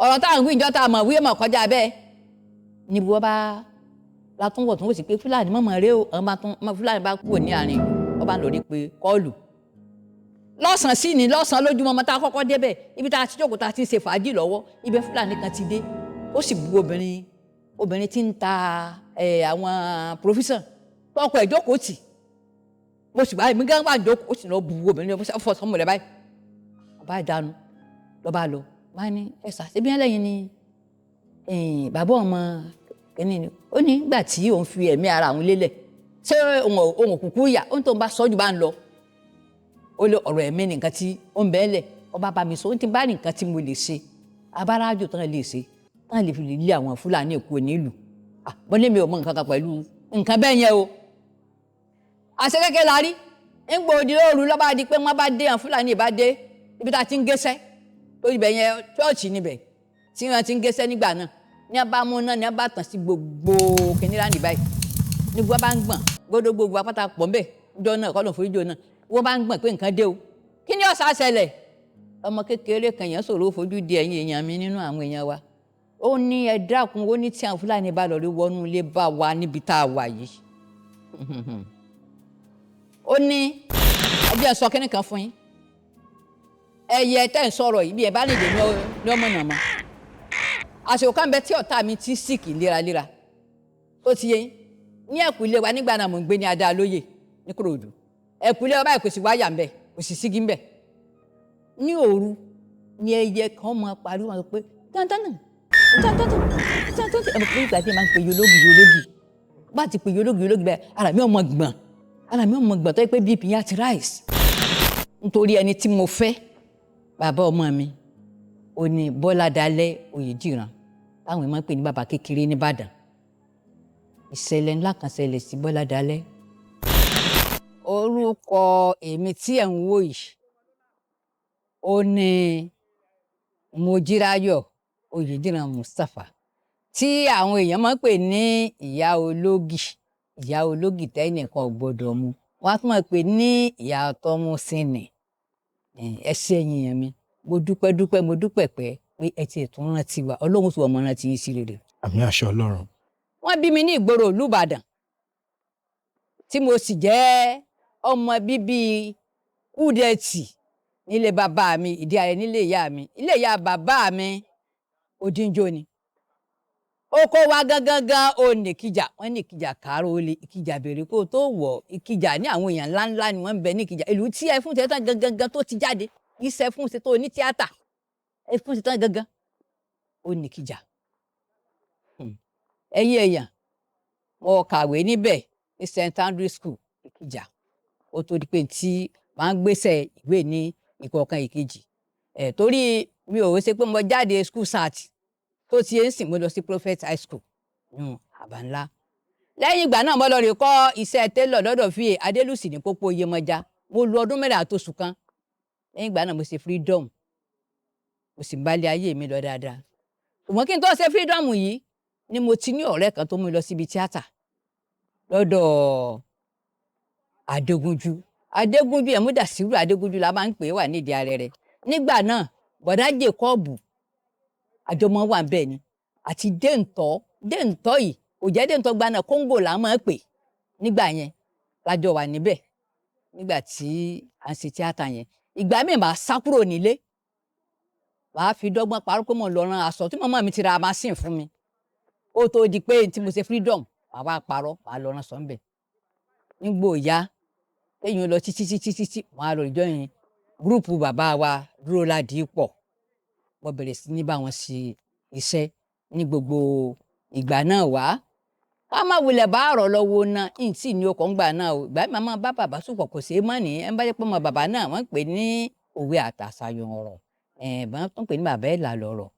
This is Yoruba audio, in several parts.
Ọ̀rọ̀ tá à ń wí ìjọ tá a mọ̀ wí mọ̀ kọjá bẹ́ẹ̀. Ní bí wọ́n bá látúnwọ̀ tún wò sí pé Fúlàní mọ̀mọ́ rẹ o, àwọn bá tún Fúlàní bá kúrò ní àárín ìlú, wọ́n bá ń lórí pé kọ́ọ̀lù. Lọ́sàn-án sí ni lọ́sàn-án lójúmọ́ ọmọ tá a kọ́kọ́ débẹ̀, ibi tá a ti jókòó tá a ti ń ṣe fàájì lọ́wọ́, ibẹ̀ Fúlàní kan ti dé, ó sì bu obìnrin obìnrin tí ń ta àwọn provision tọkọ ẹ̀ jókòó tì. Mo sì báyìí mi gán wà jókòó, ó sì lọ bu obìnrin ó fọ sọmọ rẹ̀ báyìí, ọba ìdánu lọ́ba lọ bá ní ẹ̀sà ṣebí ẹlẹ́yin ni bàbá ọmọ kìíní ni. Ó ní ìgbà tí òun fi ẹ̀mí ara òun lélẹ̀, ṣé òun òkùnkùn yà ó ní tóun bá sọ́jú bá ń lọ, ó lé ọ̀rọ̀ ẹ̀mí ní nǹkan tí ó ń bẹ́ẹ̀ lẹ̀. Ọba bá mi sọ, ó ti bá nǹkan tí mo lè ṣe, abárájò tán lè ṣe tán lè fi lè lé àwọn Fúlàní Èkó nílùú. Bọ́lé mi ò mọ nǹkan kan pẹ̀lú nǹkan bẹ́ẹ̀ yẹn o. Àṣẹ kékeré la rí ń gbòdì lóru lọ́ba di pé wọ́n bá dé, àwọn Fúlàní ìbá dé ibi tá a ti ń gẹ́sẹ́ lórí ibẹ̀ yẹn, chọ́ọ̀chì níbẹ̀ tí wọ́n ti ń gẹ́sẹ́ nígbà náà, ní a bá mú náà ní a bá tàn sí gbogbo kìnìún ní báyìí, ní gbogbo bá ń gbọ̀n gbogbo gbogbo apáta pọ̀ ń bẹ̀ jọ náà kọ́ ló ń forí jọ náà, wọ́n bá ń gbọ̀n pé nǹkan dé o, kí ni ọ̀sà ṣẹlẹ̀? Ọmọ kékeré kan yẹn sọ̀rọ̀ fojú di ẹ̀yìn èèyàn mi nínú àwọn èèyàn wa, ó ní ẹ dákun, ó ní tí àwọn Fúlàní bá lọ rí wọnú ilé bá wa níbi tá a wà yìí, ó ní ẹbí ẹ sọ kínní kan fún yín, ẹyẹ tẹ́ ń sọ̀rọ̀ yìí bí ẹ bá lè dé ní ọmọ nàmọ́ àsìkò kan bẹ tí ọ̀tá mi ti síìkì léraléra tó ti yé yín ní ẹ̀kú ilé wa nígbà náà mò ń gbé ní Adá Lóyè ní Kòròdú, ẹ̀kú ilé wa báyìí kò sí wáyà ńbẹ, kò sí sígi ńbẹ. Ní òru ni ẹyẹ kan máa pariwo wọn pé tántánà tántánà tántánà, ẹ̀ mọ̀ pé ìgbà tí ẹ máa ń pe yológì yológì bá ti pe yológì yológì bẹ́ẹ̀, ara mi ò mọ̀ gbọ̀n, ara mi ò mọ̀ gbọ̀n tó yẹ pé BP yẹn á ti rise. Nítorí ẹni tí mo fẹ́, bàbá ọmọ mi, ó ní Bọ́lá Dalẹ́ Oyèdìran táwọn èèyàn máa ń pè ní bàbá kékeré nìbàdàn. Ìṣẹ̀lẹ̀ ńlá kan ṣẹlẹ̀ sí Bọ́lá Dalẹ́. Orúkọ èmi tí ẹ̀ ń wò yìí, ó ní Mojíráyọ̀ Oyèdìran Mustapha tí àwọn èèyàn máa ń pè ní ìyá ológì, ìyá ológì tẹ́nìkan ò gbọ́dọ̀ mu, wọ́n á tún máa pè ní ìyá tọ́músìnì. Ẹ ṣé ẹ̀yin èèyàn mi, mo dúpẹ́ dúpẹ́, mo dúpẹ́ pẹ́ pé ẹ ti tún rántí wa, Ọlọ́run tí wọ́n mọ rántí yín sí rere. Àmín àṣẹ Ọlọ́run. Wọ́n bí mi ní ìgboro ìlú Ìbàdàn tí mo sì jẹ́ ọmọ bíbí Kúdẹ̀tì nílé bàbá mi, ìdí ààrẹ nílé ìyá mi, ilé ìyá bàbá mi Odinjo ni. Oko wa gangan gan ò ní Ìkìjà, wọ́n ní Ìkìjà kàárọ̀ olè, Ìkìjà bèrè kó tó wọ̀, Ìkìjà ní àwọn èèyàn ńláńlá ni wọ́n ń bẹ ní Ìkìjà. Ìlú tí Ẹfúnṣetán gangan gan tó ti jáde, iṣẹ́ Ẹfúnṣetán oní tíátà, Ẹfúnṣetán gangan ò ní Ìkìjà. Ẹ̀yin èèyàn, mo kàwé níbẹ̀ ní St Andrew School Ìkìjà, ó tó di pé tí màá ń gbéṣẹ́ ìwé ní ìkọ̀ọ̀kan ìkejì. Torí mi ò ṣe pé mo jáde school sat tó ti ń sìn, mo lọ sí Prophet High School Àbá Ńlá. Lẹ́yìn ìgbà náà mo lọ rè kọ́ iṣẹ́ télọ̀ lọ́dọ̀ fíye Adélùsì ní pópó Iyemọja, mo lu ọdún mẹ́rin àtòṣù kan. Lẹ́yìn ìgbà náà mo ṣe freedom, mo sì ń bá ilé ayé mi lọ dáadáa. Ṣùgbọ́n kí n tó ṣe freedom yìí ni mo ti ní ọ̀rẹ́ kan tó mú mi lọ síbi tíátà lọ́dọ̀ Adégúnjú. Adégúnjú ẹ̀ Múdàsírù Adégúnjú la máa ń pè é, wà nídìí arẹrẹ. Nígbà náà Bọ̀dá Jèkọ́ọ̀bù àjọmọ́ wà bẹ́ẹ̀ ni àti Déǹtọ́, Déǹtọ́ yìí kò jẹ́ Déǹtọ́ gba náà, Kóńgò là máa ń pè nígbà yẹn, lájọ wà níbẹ̀ nígbà tí à ń ṣe tíátà yẹn. Ìgbà míì máa sá kúrò nílé, màá fi dọ́gbọ́n parọ́ pé mò ń lọ rán aṣọ tí màmá mi ti ra machine fún mi, ó tó di pé tí mo ṣe freedom màá wá parọ́ màá lọ rán aṣọ ńbẹ̀. Nígbò ya téèyàn lọ títí títí títí màá lọ ìjọ yẹn gúrúùpù bàbá wa Dúró Ládìípọ̀, mo bẹ̀rẹ̀ sí ní bá wọn ṣe iṣẹ́ ní gbogbo ìgbà náà wá. Ká má wulẹ̀ bá ọ̀rọ̀ lọ́wọ́ náà, n tí ní ọkọ̀ ńgbà náà o. Ìgbà mi máa bá bàbá sùpọ̀ kò ṣeé mọ̀ ní. Ẹ bá jẹ́ pé ọmọ bàbá náà wọ́n ń pè ní òwe àtàṣàyàn ọ̀rọ̀. Bá tún pè ní bàbá ẹ̀ là lọ̀rọ̀.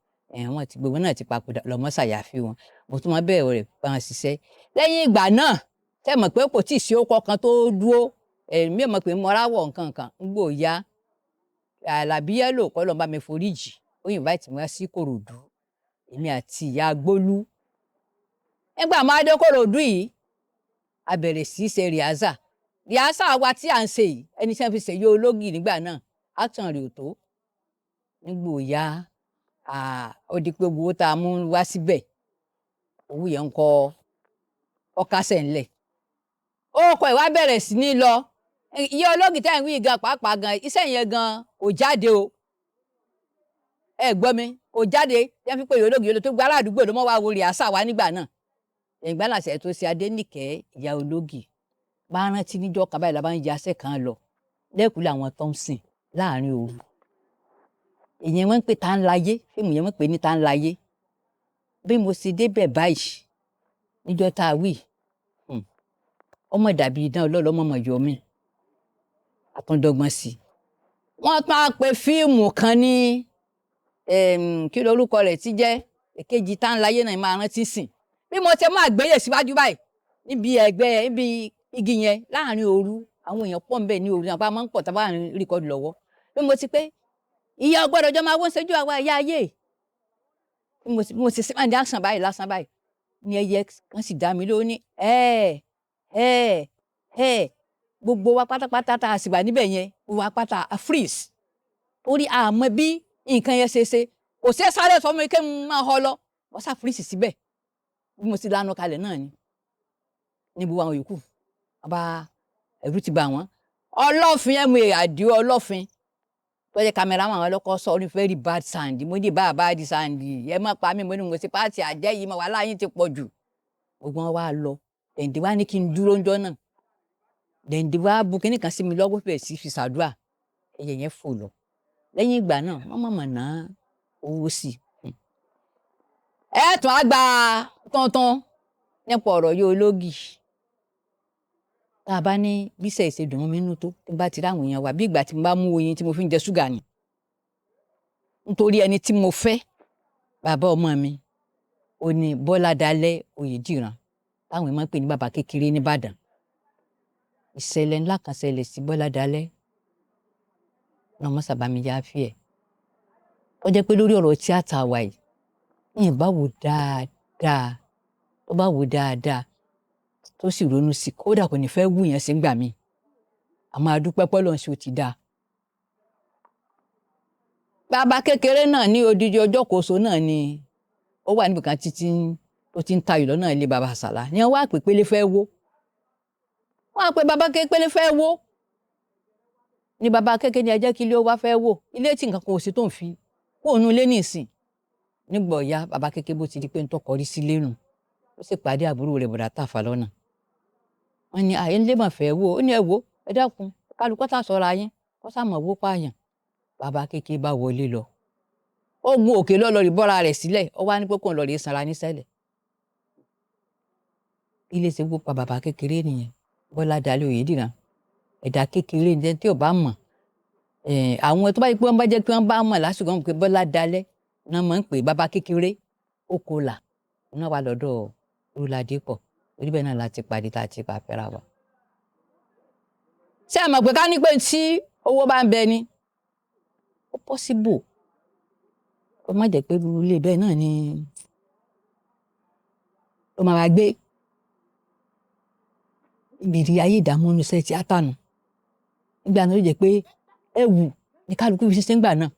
Wọ́n ti gbogbo náà ti papòdà lọ́mọ ṣàyàfi wọn. Mo tún máa bẹ̀rẹ̀ rẹ̀ bá wọn ṣiṣẹ́. Lẹ́yìn ìgbà náà, tẹ́ mọ̀ pé kò tíì sí ọkọ̀ kan tó dúró. Mi ò mọ̀ pé mo ráwọ̀ nǹkan kan ń gbò ya. Àlàbí Yẹ́lò kọ́ ló ń bá mi foríjì. Ó invite mi wá sí Kòròdú, èmi àti ìyá Gbólú. Nígbà máa dé Kòròdú yìí, a bẹ̀rẹ̀ sí í ṣe rìhásà. Rìhásà wa tí à ń ṣe yìí, ẹni tí wọ́n fi ṣe yóò ológì nígbà náà, action rẹ̀ ò tó. Nígbò ya, Ó di pé owó tá a mú wá síbẹ̀, owó yẹn ń kọ́ ọkásẹ̀ ńlẹ̀. Ó kọ ìwà bẹ̀rẹ̀ sí ní lọ. Iye olóògì tẹ́ ń wí gan pàápàá gan, iṣẹ́ yẹn gan kò jáde o. Ẹ gbọ́ mi, kò jáde. Tí wọ́n fi pé ìyá olóògì yẹn tó gba aládùúgbò ló mọ́ wá wo rìásà wa nígbà náà. Ìgbà náà ṣe tó ṣe Adéníkẹ́ ìyá olóògì. Bá rántí níjọ́ kan báyìí la bá ń yaṣẹ́ kan lọ lẹ́kùlé àwọn Thompson láàrin òru. Ìyẹn wọ́n ń pè tá ń láyé, fíìmù yẹn wọ́n ń pè ní tá ń láyé. Bí mo ṣe débẹ̀ báyìí níjọ́ tá a wí, ọmọ dàbí idán ọlọ́lọ́ mọ̀mọ́ yọ mí. Àtúndọ́gbọ́n sí i. Wọ́n tún á pe fíìmù kan ní kí lorúkọ rẹ̀ ti jẹ́ èkejì tá ń láyé náà máa rántí sìn. Bí mo ṣe máa gbéyè síwájú báyìí níbi ẹ̀gbẹ́ níbi igi yẹn láàrin òru, àwọn èèyàn pọ̀ ńbẹ̀ ní òru náà bá máa ń pọ̀ tá a bá ń rìkọ́dù lọ́wọ́. Bí mo ti pé ìyá ọgbọ́dọ̀ jọ máa wọ́n ṣojú àwa ìyá ayé. Bí mo ṣe máa ń dá báyìí lásán báyìí ni ẹyẹ kan sì dá mi lóhùn ní ẹ ẹ ẹ gbogbo wa pátápátá tá a sì wà níbẹ̀ yẹn, gbogbo wa pátá a freeze torí a mọ bí nǹkan yẹn ṣe ṣe. Kò sí sáré sọ mi kí n máa họ lọ, wọ́n sá freeze síbẹ̀. Bí mo ti lanu kalẹ̀ náà ni ní gbogbo àwọn yòókù bá ẹ̀rù ti bà wọ́n. Ọlọ́fin ẹ̀ mú àdìo ọlọ́fin tó jẹ́ cameraman àwọn ọlọ́kọ́ sọ ní very bad sound. Mo ní bá a bad sound, ẹ má pa mí, mo ní mo ṣe pàtì àjẹ́ yìí mọ̀ wàhálà yín ti pọ̀ jù. Gbogbo wọn wá lọ. Dẹ̀ǹdé wá ní kí n dúró ńjọ́ náà. Dẹ̀ǹdé wá bu kinní kan sí mi lọ́wọ́ bẹ̀rẹ̀ sí fi ṣàdúrà. Ẹyẹ yẹn fò lọ. Lẹ́yìn ìgbà náà wọ́n mọ̀mọ̀ ná owó sí i. Ẹ tún á gba tuntun nípa ọ̀rọ̀ yóò ológì. Tá a bá ní bí iṣẹ́ ṣe dùn mọ́ mi nínú tó, tí n bá ti rí àwọn èèyàn wa bí ìgbà tí mo bá mú oyin tí mo fi ń jẹ ṣúgà ni. Nítorí ẹni tí mo fẹ́, bàbá ọmọ mi, ó ní Bọ́lá Dalẹ́ Oyèdìran, táwọn èèyàn máa ń pè ní bàbá kékeré nìbàdàn. Ìṣẹ̀lẹ̀ ńlá kan ṣẹlẹ̀ sí Bọ́lá Dalẹ́. Náà mọ́ sábà mi yá fi ẹ̀. Ó jẹ́ pé lórí ọ̀rọ̀ tíátà wa yìí, ìyẹn bá wò dáadáa, tó bá wò dáadáa, tó sì ronú sí i, kódà kò ní fẹ́ wù yẹn sí gbà mí. A máa dúpẹ́ pé Ọlọ́run ṣe ó ti dáa. Bàbá kékeré náà ní odidi ọjọ́ kòso náà ni ó wà níbi kan títí tó ti ń tayò lọ́nà ilé bàbá Àsàlá. Ní wọ́n wá pè pélé fẹ́ wó. Wọ́n á pè bàbá kékeré fẹ́ wó. Ní bàbá kékeré ní ẹ jẹ́ kí ilé ó wá fẹ́ wó. Ilé tí nǹkan kan ò sí tó ń fi kó òun ilé nísìn. Nígbà ọ̀yá bàbá kékeré bó ti di pé ń tọkọ rí sílé nù. Ó sì pàdé àbúrò rẹ̀ bọ̀dá Tàfà lọ́nà. Wọ́n ní àyè ńlé mà fẹ́ wó. Ó ní ẹ wò, ẹ dákun, kálukú tá sọ̀rọ̀ ayín, kó sá mọ̀ wó pààyàn. Bàbá kékeré bá wọlé lọ. Ó gun òkè lọ lọ rí bọ́ra rẹ̀ sílẹ̀. Ó wá ní pé kóun lọ rí sanra nísẹ̀lẹ̀. Ilé ṣe wó pa bàbá kékeré nìyẹn. Bọ́lá Dalẹ́ Oyèdìran. Ẹ̀dá kékeré ní tí ò bá mọ̀. Àwọn tó bá yẹ pé wọ́n bá jẹ́ pé wọ́n bá mọ̀ lásìkò wọn pé Bọ́lá Dalẹ́ náà máa ń pè bàbá kékeré. Ó kọlà. Náà wà lọ́dọ̀ Olúladépọ̀. Orí bẹ́ẹ̀ náà la ti pàdé tá a ti pa fẹ́ra wa. Ṣé ẹ mọ̀ pé ká ní pé tí owó bá ń bẹ ni? Ó possible. Ó má jẹ́ pé ilé bẹ́ẹ̀ náà ni ó máa wá gbé. Ibi ayé ìdààmú inú iṣẹ́ tíátà nù. Nígbà náà ó jẹ́ pé ẹ̀wù ní kálukú fi ṣiṣẹ́ ńgbà náà.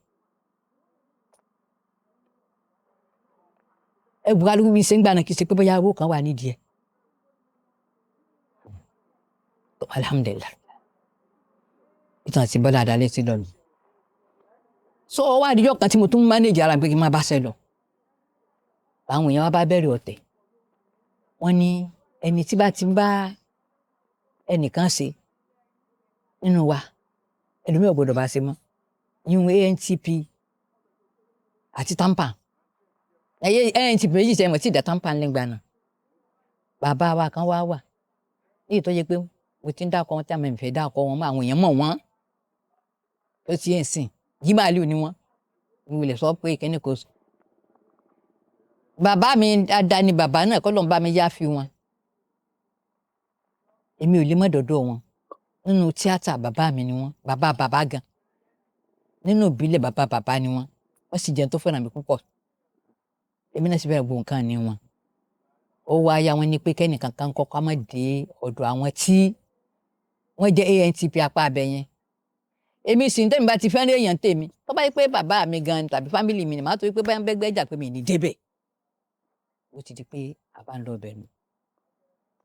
Ẹ̀wù kálukú fi ṣiṣẹ́ ńgbà náà kì í ṣe pé bóyá owó kan wà nídìí ẹ̀. Alhamdulillah. Ìtàn àti Bọ́lá Dalẹ́ ti lọ nù. So ó wá àdìjọ́ kan tí mo tún manage ara mi pé kí n máa bá ṣe lọ. Àwọn èèyàn wa bá bẹ̀rẹ̀ ọ̀tẹ̀. Wọ́n ní ẹni tí bá ti ń bá ẹnìkan ṣe nínú wa, ẹlòmíì ò gbọdọ̀ bá ṣe mọ́. Ìyún ANTP àti TAMPAN. Ẹyẹ ANTP méjì sẹ́yìn mọ̀ tí ì dá TAMPAN lẹ́gbàá náà. Bàbá wa kan wá wà. Ní ìtọ́jú pé mo ti ń dákọ wọn tí àmọ́ ìfẹ́ dákọ wọn mọ́ àwọn èèyàn mọ̀ wọ́n. Tó ti ẹ̀ sìn, Jímàlú ni wọ́n. Mo lè sọ pé kíní kò sọ. Bàbá mi dáadáa ni bàbá náà kọ́ ló ń bá mi yá fi wọn. Èmi ò lè mọ́ dọ̀dọ̀ wọn. Nínú tíátà bàbá mi ni wọ́n, bàbá bàbá gan. Nínú ìbílẹ̀ bàbá bàbá ni wọ́n. Wọ́n sì jẹ́ ẹni tó fẹ́ràn mi púpọ̀. Èmi náà sì fẹ́ràn gbogbo nǹkan ní wọn. Ó wá yá wọn ní pé kẹ́nìkan kan kọ́kọ́ má dé ọ̀dọ̀ àwọn tí wọ́n jẹ́ ANTP apá abẹ yẹn. Èmi sì ń tẹ́mi bá ti fẹ́ràn èèyàn tèmi, tó bá yẹ pé bàbá mi gan tàbí fámìlì mi ni màá tó yẹ pé báyọ̀ ń bẹ́gbẹ́ jà pé mi ní débẹ̀. Ó ti di pé a bá ń lọ bẹ̀ nù.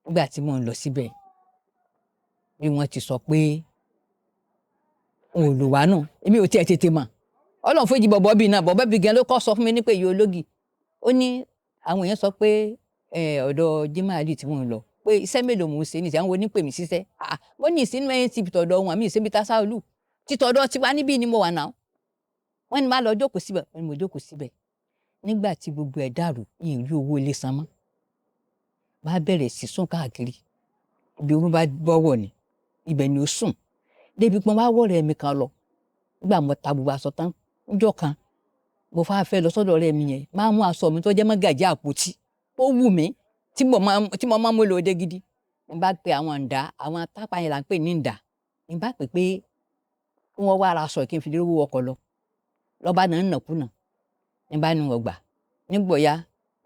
Nígbà tí mò ń lọ síbẹ̀, bí wọ́n ti sọ pé n ò lò wá náà, èmi ò tiẹ̀ tètè mọ̀. Ọlọ́run fún ìjì bọ̀bọ̀ bíi náà, bọ̀bọ̀ bíi gan ló kọ́ sọ fún mi ní pé ìyá ológi. Ó ní àwọn èèyàn sọ pé ọ̀dọ̀ Jimoh Ali tí mò ń lọ, pé iṣẹ́ mélòó mò ń ṣe níṣẹ́, àwọn onípè mí síṣẹ́. Mo ní ìsínú NTP tọ̀dọ̀ wọn, mi ì ṣe bí Tasaolu. Títọ̀dọ̀ tiwa níbí ni mo wà náà. Wọ́n ní màá lọ jókòó síbẹ̀, wọ́n ní mo jókòó síbẹ̀. Nígbà tí gbogbo ẹ̀ dàrú, mi ò rí owó ilé san mọ́. Bá bẹ̀rẹ̀ sí sùn káàkiri. Ibi orún bá bọ́wọ̀ ni, ibẹ̀ ni ó sùn. Débi pé wọ́n wá wọ̀rẹ́ mi kan lọ. Nígbà mo ta gbogbo aṣọ tán, níjọ́ kan, mo fà fẹ́ lọ sọ́dọ̀ ọ̀rẹ́ mi yẹn. Máa mú aṣọ mi tó jẹ́ mọ́gàjí àpótí tó wù mí, tí mo máa ń mú lọ òde gidi. Mo bá pe àwọn ǹdá, àwọn tápà yẹn là ń pè ní ǹdá. Mo bá pè pé kí wọ́n wá ra aṣọ kí n fi lè rówó ọkọ̀ lọ. Lọ́ba náà ń nàkúnà. Ní bá ní wọ́n gbà. Nígbà ọ̀yá,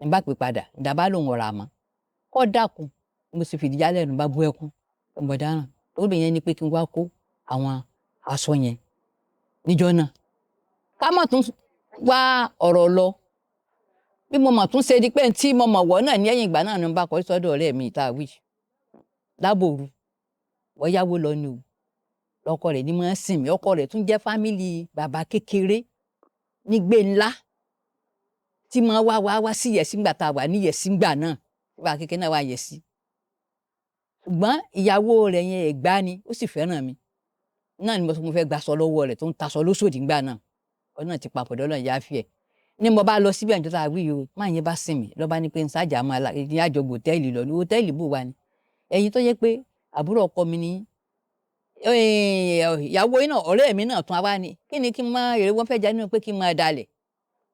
ní bá pè padà, ǹdá bá lòun ọ̀rà mọ́. Kọ́ dákun, mo sì fìdí jálẹ̀ nù bá bú ẹkún. Mo dáràn. Obìnrin yẹn ní pé kí n wá kó àwọn aṣọ yẹn níjọ́ náà. Ká mọ̀ tún wá ọ̀rọ̀ lọ. Bí mo mọ̀ tún ṣe di pé tí mo mọ̀ wọ́ náà ní ẹ̀yìn ìgbà náà ni mo bá kọrí sọ́dọ̀ ọ̀rẹ́ mi ìta wí. Lábòru, wọ́n yáwó lọ ni o. Lọ́kọ rẹ̀ ni máa ń sìn mí. Ọkọ rẹ̀ tún jẹ́ fámìlì bàbá kékeré nígbè ńlá tí máa wá wá wá sí Yẹ̀sí ńgbà tá a wà ní Yẹ̀sí ńgbà náà. Bàbá kékeré náà wà Yẹ̀sí. Ṣùgbọ́n ìyàwó rẹ̀ yẹn Ẹ̀gbá ni, ó sì fẹ́ràn mi. Náà ni mo sọ pé mo fẹ́ gbaṣọ lọ́wọ́ rẹ̀ tó ń taṣọ lóṣòdì ńgbà náà. Ọ̀nà ti papọ̀ dọ́là ìyá fi ẹ̀. Ní mo bá lọ síbẹ̀ níjọ́ tá a wí yìí o, máa yẹn bá sìn mí. Lọ́ba ní pé ń sájà máa la ní àjọgbò hòtẹ́ẹ̀lì lọ ní hòtẹ́ẹ̀lì bò wá ni. Ẹ̀yin tó jẹ́ pé àbúrò ọkọ mi ni, ìyàwó yín náà, ọ̀rẹ́ mi náà tún wá ni. Kí ni kí n máa èrè wọ́n fẹ́ jẹ nínú pé kí n máa dalẹ̀.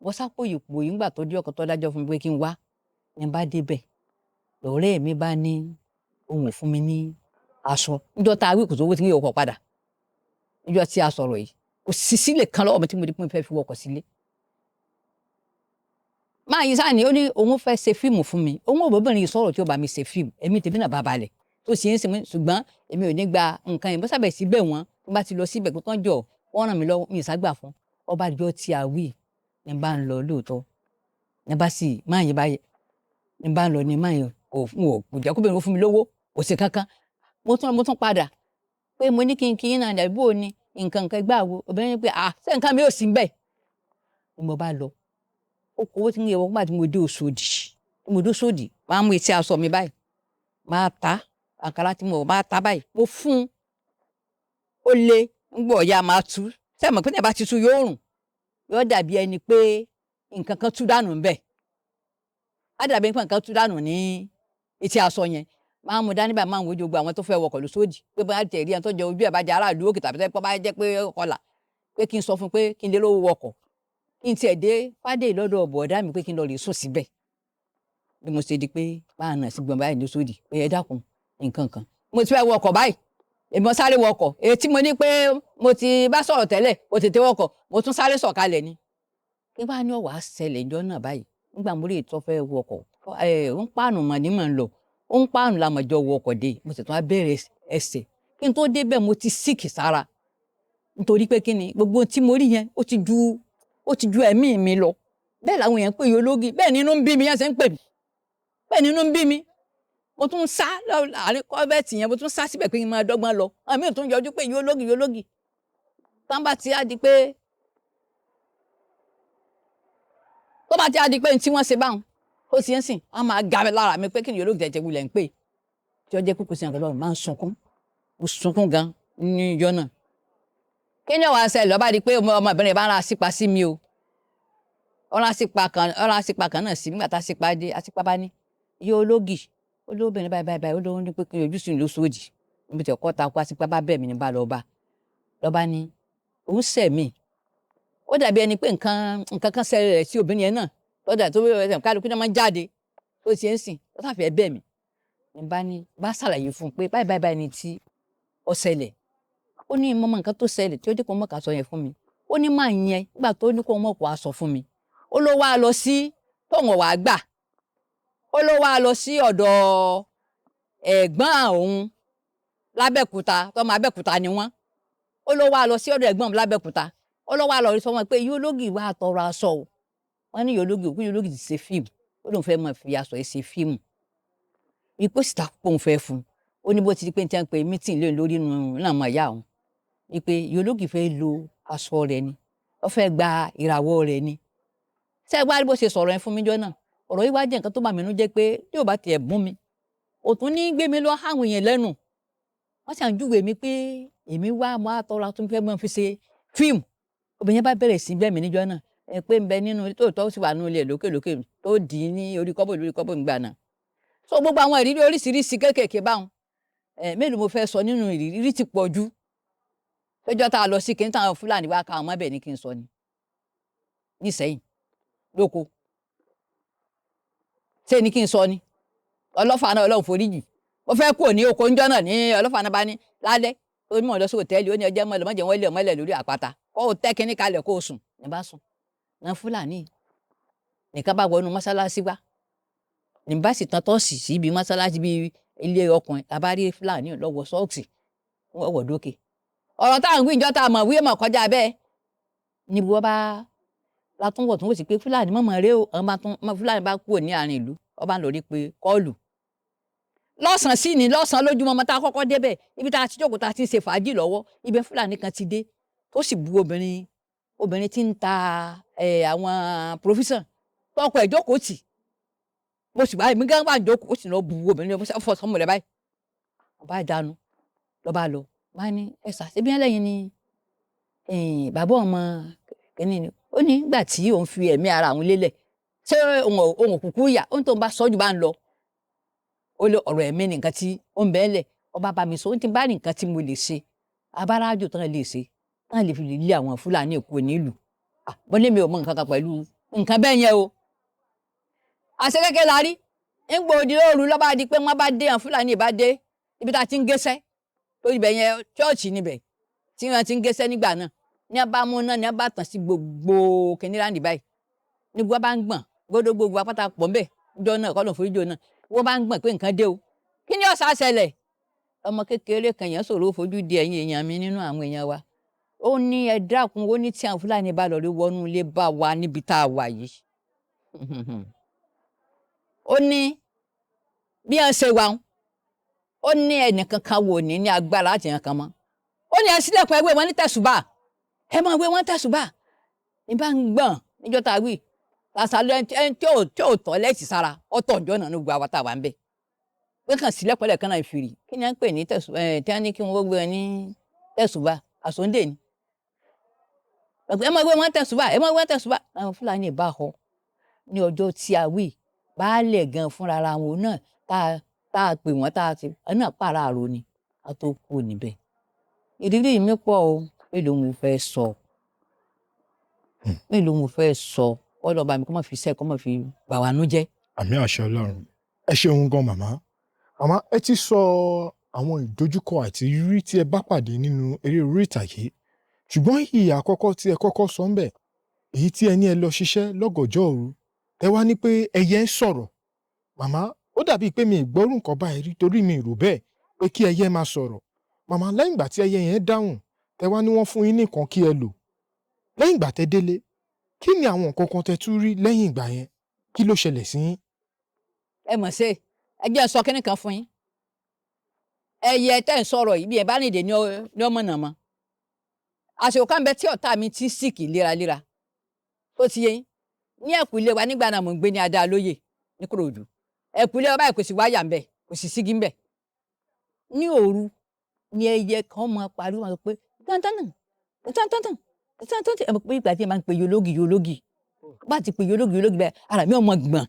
Mo sá pòyì pòyì ńgbà tó dé ọkọ̀ tó dájọ́ fún mi pé kí n wá. Ní bá dé bẹ̀, lọ̀rẹ́ mi bá ní òun ò fún mi ní aṣọ. Níjọ́ tá a wí kò sówó tí ń yọ ọkọ̀ padà. Níjọ́ tí a sọ̀rọ̀ yìí, kò sí sílẹ̀ kan lọ́wọ́ mi tí mo di pé mo fẹ́ fi wọkọ̀ sílé. Máa yín sáà ni ó ní òun fẹ́ ṣe fíìmù fún mi. Òun ò bóbìnrin yìí sọ̀rọ̀ tí ó bá mi ṣe fíìmù. Èmi tèmi náà bá balẹ̀. Tó ṣe ń sinmi, ṣùgbọ́n èmi ò ní gba nǹkan yẹn. Bó sábẹ̀ síbẹ̀ wọ́n, tó bá ti lọ síbẹ̀ pé kán jọ, wọ́n ràn mí lọ́wọ́, mi ì ságbà fún. Ọba àdìjọ́ tí a wí ní bá ń lọ lóòótọ́. Ní bá sì máa yín báyìí. Ní bá ń lọ ni máa yín kò fún ò, kò jẹ́ kóbìnrin ó fún mi lówó, kò ṣe kankan. Mo tún padà pé mo ní kí n kí yín náà dàbí bó ni nǹkan nǹkan gbà wo. Obìnrin yẹn pé à, ṣé nǹkan mi ò sí ńbẹ̀? Ni mo bá lọ. Ó kó owó tí ń yẹ wọ́n nígbà tí mo dé Òṣòdì. Tí mo dé Òṣòdì, màá mú etí aṣọ mi báyìí. Màá ta àǹkárá tí mo wọ̀, màá ta báyìí. Mo fún un. Ó lé, ńgbọ̀ ọ̀yá máa tú. Ṣé ẹ mọ̀ pé tí ẹ bá ti tú yóò rùn. Yóò dàbí ẹni pé nǹkan kan tú dànù ńbẹ̀. Á dàbí ẹni pé nǹkan tú dànù ní etí aṣọ yẹn. Màá mú dání báyìí, màá wo gbogbo àwọn tó fẹ́ wọkọ̀ lóṣòdì. Pé bá tẹ̀ rí ẹni tó jẹ ojú ẹ̀ bá jẹ aráàlú òkè tàbí tẹ́ bá jẹ́ pé ọkọlà. Pé kí n sọ fún un pé kí n lè rówó wọkọ̀. Kí n tiẹ̀ dé Fádé lọ́dọ̀ bọ̀dá mi pé kí n lọ lè sùn síbẹ̀. Bí mo ṣe di pé báà náà sí gbọ̀n báyìí lóṣòdì pé ẹ dákun nǹkan kan. Mo ti fẹ́ wọkọ̀ báyìí. Èmi mo sáré wọkọ̀. Èyí tí mo ní pé mo ti bá sọ̀rọ̀ tẹ́lẹ̀, mo tètè wọkọ̀, mo tún sáré sọ̀kalẹ̀ ni. Kí wá ní ọ̀wá ṣẹlẹ̀ ńjọ́ náà báyìí. Nígbà mo rí èyí tó fẹ́ wọkọ̀, ó ń pàànù mọ̀ ní mò ń lọ. Ó ń pàànù la mọ̀ jọ wọkọ̀ dé. Mo sì tún wá bẹ̀rẹ̀ ẹsẹ̀. Kí n tó dé bẹ̀ mo ti síìkì sára. Nítorí pé kí ni gbogbo ohun tí mo rí yẹn ó ti ju ẹ̀mí mi lọ. Bẹ́ẹ̀ làwọn èèyàn ń pè é ológi. Bẹ́ẹ̀ ni inú ń bí mi yẹn ṣe ń pè mí. Bẹ́ẹ̀ ni inú ń bí mi. Mo tún ń sá láàárín kọ́fẹ́ẹ̀tì yẹn, mo tún ń sá síbẹ̀ pé kí n máa dọ́gbọ́n lọ. Àwọn míì tún yọjú pé ìyá ológi, ìyá ológi. Tán bá ti á di pé tó bá ti á di pé ní tí wọ́n ṣe báwọn, ó ti ń sìn, wọ́n máa ga mi lára mi pé kí ni ìyá ológi tẹ̀tẹ̀ wulẹ̀ ń pè. Tí ó jẹ́ pé kò sí nǹkan lọ́rùn, máa ń sunkún. Mo sunkún gan ní ijọ́ náà. Kí ni ó wá ṣẹlẹ̀? Ló bá di pé ọmọbìnrin bá ń ra sípa sí mi o. Ó ra sípa kan náà sí mi. Nígbà tá a sípa dé, àsípa bá ní ìyá ológi. Olóbìnrin báyìí báyìí báyìí, ó lóhun ní pé kí n yọjú sí òun lóṣòdì. Níbi tí ọkọ ta kú, àsípa bá bẹ̀ mí ní bá lọ bá. Ló bá ní òun ṣẹ̀ mí. Ó dàbí ẹni pé nǹkan kan ṣẹlẹ̀ sí obìnrin yẹn náà. Lọ́dà tó bẹ̀rẹ̀ kálukú náà máa ń jáde. Tó ti ń sìn, ó sá fẹ́ bẹ̀ mí. Ní bá ní, bá ṣàlàyé fún un pé báyìí báyìí báyìí ni tí ó ṣẹlẹ̀. Ó ní mo mọ nǹkan tó ṣẹlẹ̀ tí ó dé kó mọ̀ ká sọ yẹn fún mi. Ó ní máa yẹn nígbà tó ní kó mọ̀ kó a sọ fún mi. Ó ló wá lọ sí tóun wá gbà. Ó ló wá lọ sí ọ̀dọ̀ ẹ̀gbọ́n òun lábẹ́òkúta, tọ́mọ Abẹ́òkúta ni wọ́n. Ó lọ wá lọ sí ọ̀dọ̀ ẹ̀gbọ́n mi lábẹ́òkúta. Ó lọ wá lọ rí sọ wọn pé Yólógì wá tọrọ aṣọ o. Wọ́n ní Yólógì òkú Yólógì ti ṣe fíìmù, ó lóun fẹ́ máa fi aṣọ yìí ṣe fíìmù, ipò sì ta kó òun fẹ́ fún un. Ó ní bó ti di pé ní tí wọ́n pe mítìn lóyún lórí nù náà mọ̀ ìyá òun wípé Yólógì fẹ́ lo aṣọ rẹ̀ ni, ó fẹ́ gba ìràwọ̀ rẹ̀ ni. Ṣé ẹ wá rí bó ṣe sọ̀rọ̀ yẹn fún mi jọ́ náà? Ọ̀rọ̀ yìí wá jẹ́ nǹkan tó bà mí nú jẹ́ pé tí ò bá tiẹ̀ bún mi, òtún ní gbé mi lọ àwọn èèyàn lẹ́nu. Wọ́n ṣàn júwe mi pé èmi wá mo á tọrọ tó fẹ́ mọ́ fi ṣe fíìmù. Obìnrin yẹn bá bẹ̀rẹ̀ sí bẹ́ẹ̀ mi níjọ́ náà, ẹ pé ń bẹ nínú tóòtọ́, ó sì wà nínú ilé lókè lókè tó dì í ní orí kọ́bọ̀ lórí kọ́bọ̀ ńgbà náà. So gbogbo àwọn ìrírí oríṣiríṣi kéékèèké báwọn, ẹ mélòó mo fẹ́ sọ nínú ìrírí ti pọ̀ jù. Péjọ tá a lọ sí kí n táwọn Fúlàní wá ká àwọn mọ́bẹ̀ ní kí n sọ ni nísẹ́yìn lóko, ṣé ni kí n sọ ni? Ọlọ́fà náà, Ọlọ́run foríjì, mo fẹ́ kúrò ní oko ńjọ́ náà ní ọlọ́fà náà bá ní lálẹ́ ó ní mọ̀ lọ sí hòtẹ́ẹ̀lì, ó ní ọjọ́ mọ̀ lọ́mọdé wọ́n lé ọmọlẹ̀ lórí àpáta kó o tẹ́ kínní kalẹ̀ kó o sùn. Ní bá sùn náà, Fúlàní nìkan bá wọnú mọ́sálásí wá, ní bá sì tán tọ́ọ̀sì síbi mọ́sálásí bíi ilé ọkùnrin, tàbá rí Fúlàní lọ́wọ́ sọ́ọ̀sì wọ́n wọ̀ dókè. Ọ̀rọ̀ táwọn wí ìjọ tá a mọ̀ wí mọ̀ kọjá bẹ́ẹ̀ ni wọ́n bá látúnwọ̀ tún wò sí pé Fúlàní mọ̀mọ́ rẹ o. Àwọn bá tún Fúlàní bá kúrò ní àárín ìlú, ọba ń lọ rí pé kọ́ọ̀lù lọ́sàn-án sí ni lọ́sàn-án lójúmọ́ tá a kọ́kọ́ débẹ̀, ibi tá a ti jókòó tá a ti ń ṣe fàájì lọ́wọ́, ibẹ̀ Fúlàní kan ti dé tó sì bu obìnrin, obìnrin tí ń ta àwọn provision tọkọ ẹ̀ jókòó tì. Mo sì wá, èmi gán wà jókòó, ó sì lọ bu obìnrin lọ fọ sọmọ rẹ báyìí, ọba ìdánu lọba lọ wá ní ẹsà ṣẹbi ẹlẹ́yin ni bàbá ọmọ kìíní ni. Ó ní ìgbà tí òun fi ẹ̀mí ara òun lélẹ̀, ṣé òun òkùnkùn yà ó ní tóun bá sọ́jú bá ń lọ, ó lé ọ̀rọ̀ ẹ̀mí ní nǹkan tí ó ń bẹ́ẹ̀ lẹ̀. Ọba bá mi sọ, ó ti bá ní nǹkan tí mo lè ṣe, abárájò tán lè ṣe tán lè fi lè lé àwọn Fúlàní Èkó nílùú. Mo ní mi ò mọ nǹkan kan pẹ̀lú nǹkan bẹ́ẹ̀ yẹn o. Àṣẹ kékeré la rí ń gbòdì lóru lọ́ba di pé wọ́n bá dé, àwọn Fúlàní bá dé ibi tá a ti ń gẹ́sẹ́ tó ibẹ̀ yẹn, chọ́ọ̀chì níbẹ̀ tí wọ́n ti ń gẹ́sẹ́ nígbà náà, ní a bá mú náà ní a bá tàn sí gbogbo kìnìún báyìí, ní gbogbo bá ń gbọ̀n gbọdọ̀ gbogbo apáta pọ̀ ńbẹ̀ jọ náà kọ́ ló ń forí jọ náà, wọ́n bá ń gbọ̀n pé nǹkan dé o. Kí ni ọ̀sà ṣẹlẹ̀? Ọmọ kékeré kan yẹn sọ̀rọ̀ fojú di ẹ̀yìn èèyàn mi nínú àwọn èèyàn wa. Ó ní ẹ dákun, ó ní tí àwọn Fúlàní bá lọ rí wọnú ilé bá wa níbi tá a wà yìí, ó ní bí wọ́n ṣe wà, ó ní ẹnìkan kan wò ní ní agbára láti yàn kan mọ́. Ó ní ẹ sílẹ̀kùn ẹgbẹ́ wọn ní tẹ̀sùbà, ẹ máa wé wọn tẹ̀sùbà ní bá ń gbọ̀n níjọ́ tá a wí làṣàlẹ̀ ẹni tí ò tọ́ lẹ́sì sára ọ̀tọ̀ ọjọ́ náà ní gbogbo àwa tá a wà ń bẹ̀ pé kàn sílẹ̀kùn ẹlẹ́kan náà fìrì. Kí ni à ń pè ní tẹ̀sùbà ẹ̀ tí wọ́n ní kí wọ́n gbé wọn ní tẹ̀sùbà àsọ̀ndè ni ẹ máa wé wọn tẹ̀sùbà, ẹ máa wé wọn tẹ̀sùbà. Àwọn Fúlàní bá họ ní ọjọ́ tí a wí, baálẹ̀ gan fúnra ra wọn náà tá a pè wọ́n tá a ti ẹ náà pàràrò ni a tó kú níbẹ̀. Ìrírí mi pọ̀ o, mélòó mo fẹ́ sọ, mélòó mo fẹ́ sọ? Ọlọ́ba mi kó má fi iṣẹ́ kó má fi bà wá nú jẹ́. Àmín àṣẹ Ọlọ́run. Ẹ ṣeun gan, màmá. Màmá, ẹ ti sọ àwọn ìdojúkọ àti ìrírí tí ẹ bá pàdé nínú eré orí ìtàgé, ṣùgbọ́n ìyà àkọ́kọ́ tí ẹ kọ́kọ́ sọ ń bẹ̀, èyí tí ẹ ní ẹ lọ ṣiṣẹ́ lọ́gànjọ́ òru, ẹ wá ní pé ẹyẹ ń sọ̀rọ̀. Màmá, ó dàbíi pé mi ì gbọ́rú nǹkan báyìí rí, torí mi ì rò bẹ́ẹ̀ pé kí ẹyẹ máa sọ̀rọ̀. Màmá, lẹ́yìn ìgbà tí ẹyẹ yẹn dáhùn, tẹ wá ní wọ́n fún yín nìkan kí ẹ lò, lẹ́yìn ìgbà tẹ délé, kí ni àwọn nǹkan kan tẹ tún rí lẹ́yìn ìgbà yẹn? Kí ló ṣẹlẹ̀ sí yín? Ẹ mọ̀ ṣe, ẹ jẹ́ n sọ kínní kan fún yín. Ẹyẹ tẹ́ ń sọ̀rọ̀ yìí, bí ẹ bá nìdè ní ọmọ náà mọ́, àsìkò kan bẹ tí ọ̀tá mi ti síìkì léraléra tó ti yé yín ní ẹ̀kú ilé wa nígbà náà, mò ń gbé ní Adá Lóyè ní Kòròdú. Ẹ̀kú ilé wa báyìí kò sí wáyà ńbẹ̀, kò sí sígi ńbẹ̀. Ní òru ní ẹyẹ kan máa pariwo, máa sọ pé tántánà tántánà tántánà. Ẹ mọ̀ pé ìgbà tí ẹ máa ń pe yológì yológì, bá ti pe yológì yológì bẹ́ẹ̀, ara mi ò mọ̀ gbọ̀n,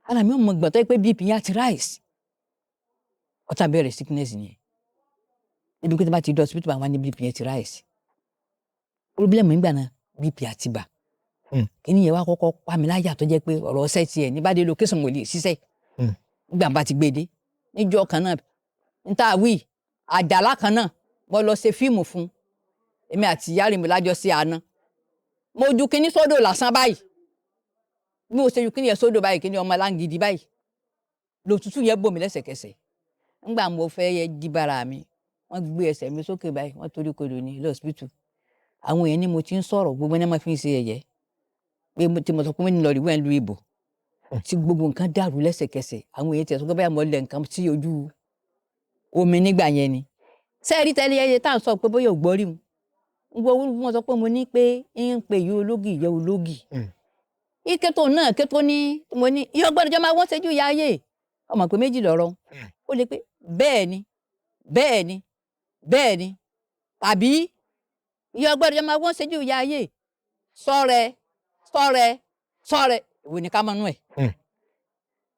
ara mi ò mọ̀ gbọ̀n tó yẹ pé BP yẹn á ti rise. Ọ̀tá bẹ̀rẹ̀ sickness yẹn ibi pé tí wọ́n bá ti dé hospital, àwọn ní BP yẹn ti rise. Problem nígbà náà, BP àti ibà. Kíní yẹn wá kọ́kọ́ pa mí láyà tó jẹ́ pé ọ̀rọ̀ ọ̀sẹ̀ tiẹ̀ ní bá dé location mo lè ṣiṣẹ́ nígbà bá ti gbé dé níjọ́ kan náà n ta wí àjàlá kan náà, mo lọ ṣe fíìmù fún èmi àti ìyá rẹ̀ mi lájọ sí àná. Mo ju kíní sódò lásán báyìí, bí mo ṣe ju kíní yẹn sódò báyìí, kíní ọmọ láǹgìdì báyìí, lòtútù yẹn bò mí lẹ́sẹ̀kẹsẹ̀. Ńgbà mo fẹ́ yẹ jí bára mi, Wọ́n gbé ẹsẹ̀ mi sókè báyìí, wọ́n torí kodò ní lọ́sibítù. Àwọn èèyàn ní mo ti ń sọ̀rọ̀, gbogbo ẹni máa fi ń ṣe ẹ̀yẹ pé tí mo sọ pé mo ní lọ rí wẹ́n lu ìbò tí gbogbo nǹkan dàrú lẹ́sẹ̀kẹsẹ̀. Àwọn èèyàn ti sọ pé báyà mo lẹ̀ nǹkan sí ojú omi nígbà yẹn ni. Sẹ́ẹ̀rí tẹ́lẹ̀ ẹyẹ tá à ń sọ pé bóyá ò gbọ́ rí mu gbogbo wọn sọ pé mo ní pé ń pe ìyá ológì, ìyá ológì ike tó náà ké tó ní mo ní ìyá ọgbọ́n ìjọba wọ́n ṣẹ́jú ìyá ayé ọmọ pé méjì lọ́rọ̀ ó lè pé bẹ́ẹ̀ ni, bẹ́ẹ̀ ni, bẹ́ẹ̀ ni, tàbí ìyá ọgbọ́n ìjọba wọ́n ṣẹ́jú ìyá ayé sọ́rẹ́ sọ́rẹ́ sọ́rẹ́ ìwò ní ká mọ́nú ẹ̀.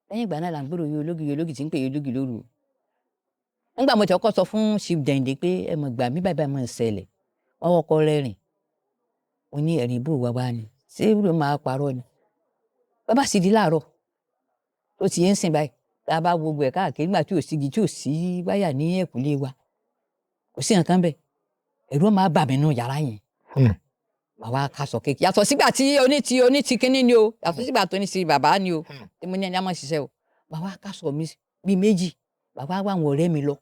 Lẹ́yìn ìgbà náà là ń gbèrò ìyá ológì, ìyá ológì tí ń pè ìyá ológì lóru. Nígbà mo ti kọ́kọ́ sọ fún Chief Dẹ̀yìndé pé ẹ mọ̀ gbà mí báyìí báyìí mọ̀ ń ṣẹlẹ̀, wọ́n kọ́kọ́ rẹ́rìn. Mo ní ẹ̀rín bò wá wá ni, ṣé ló máa parọ́ ni? Bàbá sì di láàárọ̀ tó ti ń sìn báyìí, tá a bá wo gbogbo ẹ̀ káàkiri nígbà tí ò sí igi, tí ò sí wáyà ní ẹ̀kúlé wa, kò sí nǹkan bẹ́ẹ̀, ẹ̀rù máa bà mí nù yàrá yẹn. Màá wá ká sọ kéèké. Yàtọ̀ sígbà tí oní ti oní ti kínní ni o, yàtọ̀ sígbà tó ní ti bàbá ni o, tí mo ní ẹni á máa ṣiṣẹ́ o. Màá wá ká sọ mi bíi méjì, màá wá wá àwọn ọ̀rẹ́ mi lọ.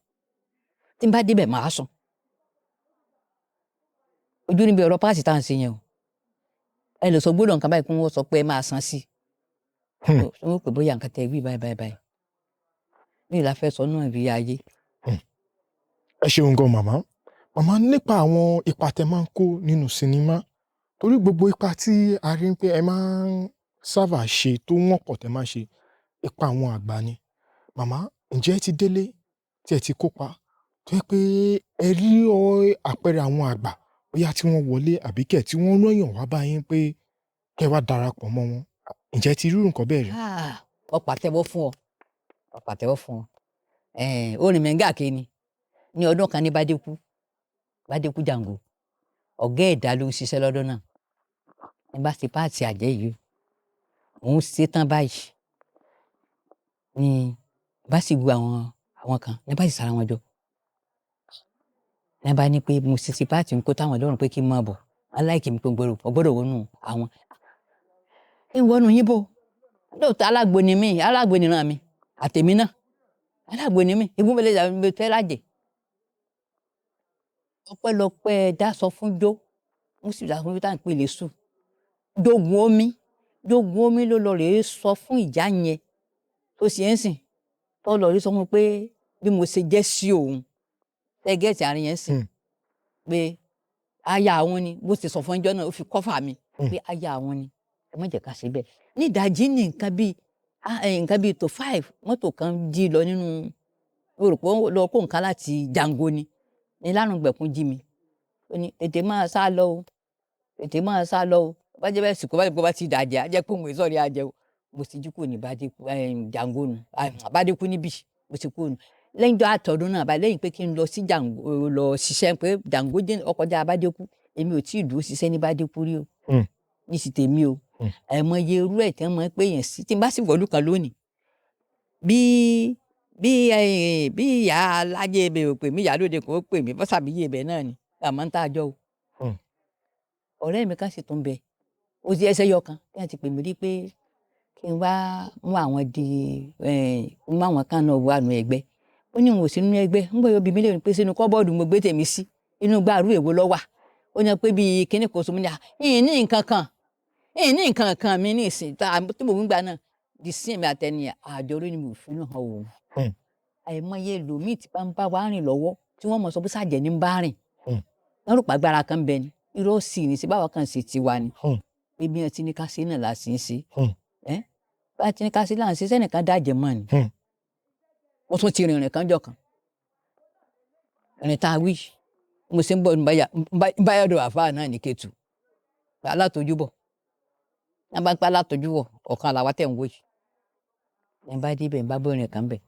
Tí n bá débẹ̀ màá sùn. Ojú níbi ọ̀rọ̀ páàsì tá à ń ṣe yẹn o. Ẹ lè sọ gbọ́dọ̀ nǹkan báyìí kí wọ́n sọ pé ẹ máa san sí i. Wọ́n pè bóyá nǹkan tẹ wí báyìí báyìí báyìí. Mi ò la fẹ́ sọ náà bí ayé. Ẹ ṣeun gan màmá. Màmá, nípa àwọn ipa tẹ máa ń kó nínú sinimá, torí gbogbo ipa tí a rí pé ẹ máa ń sábà ṣe tó wọ́pọ̀ tẹ máa ń ṣe ipa àwọn àgbà ni. Màmá, ǹjẹ́ ẹ ti délé tí ẹ ti kópa tó yẹ pé ẹ rí àpẹẹrẹ àwọn àgbà bóyá tí wọ́n wọlé àbí kẹ̀ tí wọ́n rán yàn wá bá yín pé kẹ́ wá darapọ̀ mọ́ wọn? Ǹjẹ́ ẹ ti rí irú nǹkan bẹ́ẹ̀ rí? Ó pàtẹ́wọ́ fún ọ, ó pàtẹ́wọ́ fún ọ. Orin mẹ́ngà kéni ní ọdún kan ní Bádékú, Bádékú Jàǹgò, ọ̀gá ẹ̀dá ló ń ṣiṣẹ́ lọ́dún náà. Ní bá ṣe páàtì àjẹ́ yìí, òun ṣe tán báyìí ni bá sì wu àwọn kan ní bá sì sara wọn jọ. Ní bá ní pé mo ṣe ṣe páàtì ń kó táwọn lọ́rùn pé kí n máa bọ̀, aláìkí mi pé mo gbọ́dọ̀ wọnú àwọn. Ń wọnú yín bò, lóòótọ́ alágbo ni mí, alágbo ni ìran mi, àtèmi náà, alágbo ni mí, ibú mi lè jà mí fẹ́ lájẹ̀. Ọpẹ́lọpẹ́ Dásọ fún Jó, mo sì dá fún tá à ń pè lésù. Jogun omi, Jogun omi ló lọ rèé sọ fún ìyá yẹn tó ṣe ń sìn, tó lọ rèé sọ fún pé bí mo ṣe jẹ́ sí òun. Ẹ gẹ́tì àárín yẹn sìn pé aya àwọn ni, bó ṣe sọ fún ẹjọ́ náà ó fi kọ́fà mi pé aya àwọn ni, ẹ má jẹ́ ká ṣe bẹ́ẹ̀. Ní ìdajì ní nǹkan bíi nǹkan bíi 4:55 mọ́tò kan jí lọ nínú, mo rò pé ó lọ kó nǹkan láti Jàǹgò ni, ní Lárùngbẹ̀kún jí mi. Ó ní tètè máa sá lọ o, tètè máa sá lọ o. Bá jẹ́ bẹ́ẹ̀ sìnkú bá jẹ́ pé bá ti dàjẹ́, á jẹ́ pé òun ìsọ̀rí á jẹ́ o. Mo sì jí kúrò ní Bádékú, Jàǹgò nù, Bádékú níbí, mo sì kúrò nù. Lẹ́yìn tó àtọ̀dún náà báyìí, lẹ́yìn pé kí n lọ sí Jàǹgò lọ ṣiṣẹ́ pé Jàǹgò jẹ́ ọkọjá Bádékú, èmi ò tí ì dúró ṣiṣẹ́ ní Bádékú rí o. Ní sì tèmi o. Àìmọye irú ẹ̀ tí wọ́n máa ń pè yẹn sí, tí n bá sì wọ̀lú kan lónìí. Bí bí ìyá alájẹ ibẹ̀ ò pè mí, ìyá lóde kò pè mí, bọ́sàbíyè ibẹ̀ náà ni, àmọ́ ń tá a jọ o. Ọ̀rẹ́ mi kan sì tún bẹ, ó ti ẹsẹ̀ yọ kan tí wọ́n ti pè mí rí pé kí n wá mú àwọn di mú àwọn kan náà wà nù ẹgbẹ́. Ó ní òun ò sí nínú ẹgbẹ́, ń gbọ́ obì mi lè pé sínú kọ́bọ́ọ̀dù mo gbé tèmi sí, inú gbàrú èwo ló wà. Ó ní pé bí kíní kò sọ mí ní à, ìyìn ní nǹkan kan, ìyìn ní nǹkan kan mi ní ìsìn tá tí mò ń gbà náà di sí èmi àtẹni àjọ orí ni mo fi hàn òun. Àìmọye ẹlòmíì tí bá ń bá wa rìn lọ́wọ́ tí wọ́n mọ̀ sọ pé sàjẹ́ ní ń bá rìn. Wọ́n rò pàgbára kan bẹ ni, irọ́ sì ni sí báwa kan ṣe tiwa ni. Pé bí wọ́n ti ní ká ṣe náà la sì ń ṣe. Bá ti ní ká ṣe là ń ṣe sẹ́nìkan dàjẹ́ mọ́ ni. Mo tún ti rìnrìn kan jọ kan. Ìrìn tá a wí, mo ṣe ń bọ̀ ń bá yọ̀dọ̀ àfáà náà ní Kétu. Alátojúbọ̀. Ní bá ń pa alátojúbọ̀, ọ̀kan làwa tẹ̀ ń wò yìí. Ní bá dé ibẹ̀, ń bá bọ́ ìrìn kan bẹ̀.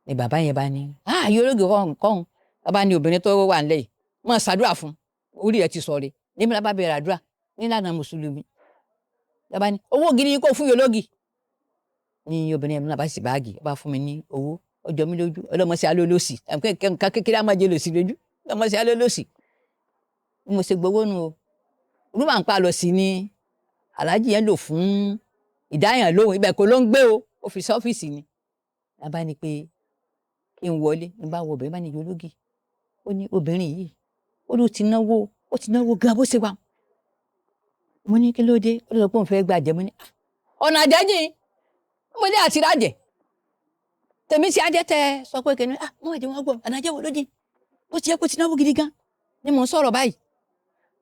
Ni bàbá yẹn bá ní, "Ah, yóò lóge kọ́hún kọ́hún." Bàbá ní obìnrin tó wà nílẹ̀ yìí, máa ṣàdúrà fún, orí rẹ̀ ti sọ̀rẹ́. Ní bí wọ́n bá bẹ̀rẹ̀ àdúrà, nílànà Mùsùlùmí. Bàbá ní, "Owó gidi kò fún yòlógì." Ní obìnrin yẹn náà bá sì báàgì, ó bá fún mi ní owó, ó jọ mí lójú, ọlọ́mọ sí alẹ́ olóṣì. Nǹkan kékeré á máa jẹ lòsì lójú, ọlọ́mọ sí alẹ́ olóṣì. Bí mo ṣe gbowó nu o. Rúmà ń pa lọ sí ni Alhaji yẹn lò fún ìdáyàn lóhùn, ibẹ̀ kò ló ń gbé o, ó fi sọ́fíìsì ni. Bàbá ní pé kí n wọlé, ní bá wọ obìnrin bá ní yòlógì. Ó ní obìnrin yìí, ó ló ti náwó, ó ti náwó gan bó ṣe wà. Mo ní kí ló dé? Ó lọ pé òun fẹ́ gbàjẹ́. Mo ní ọ̀nà àjẹjìn mo ní àti rájẹ̀ tèmi ti ajẹ́ tẹ sọ pé kìnìún ah wọ́n àjẹ́ wọn gbọ́ ọ̀nà àjẹ́ wo ló dín bó ti yẹ kó ti náwó gidi gan ni mò ń sọ̀rọ̀ báyìí.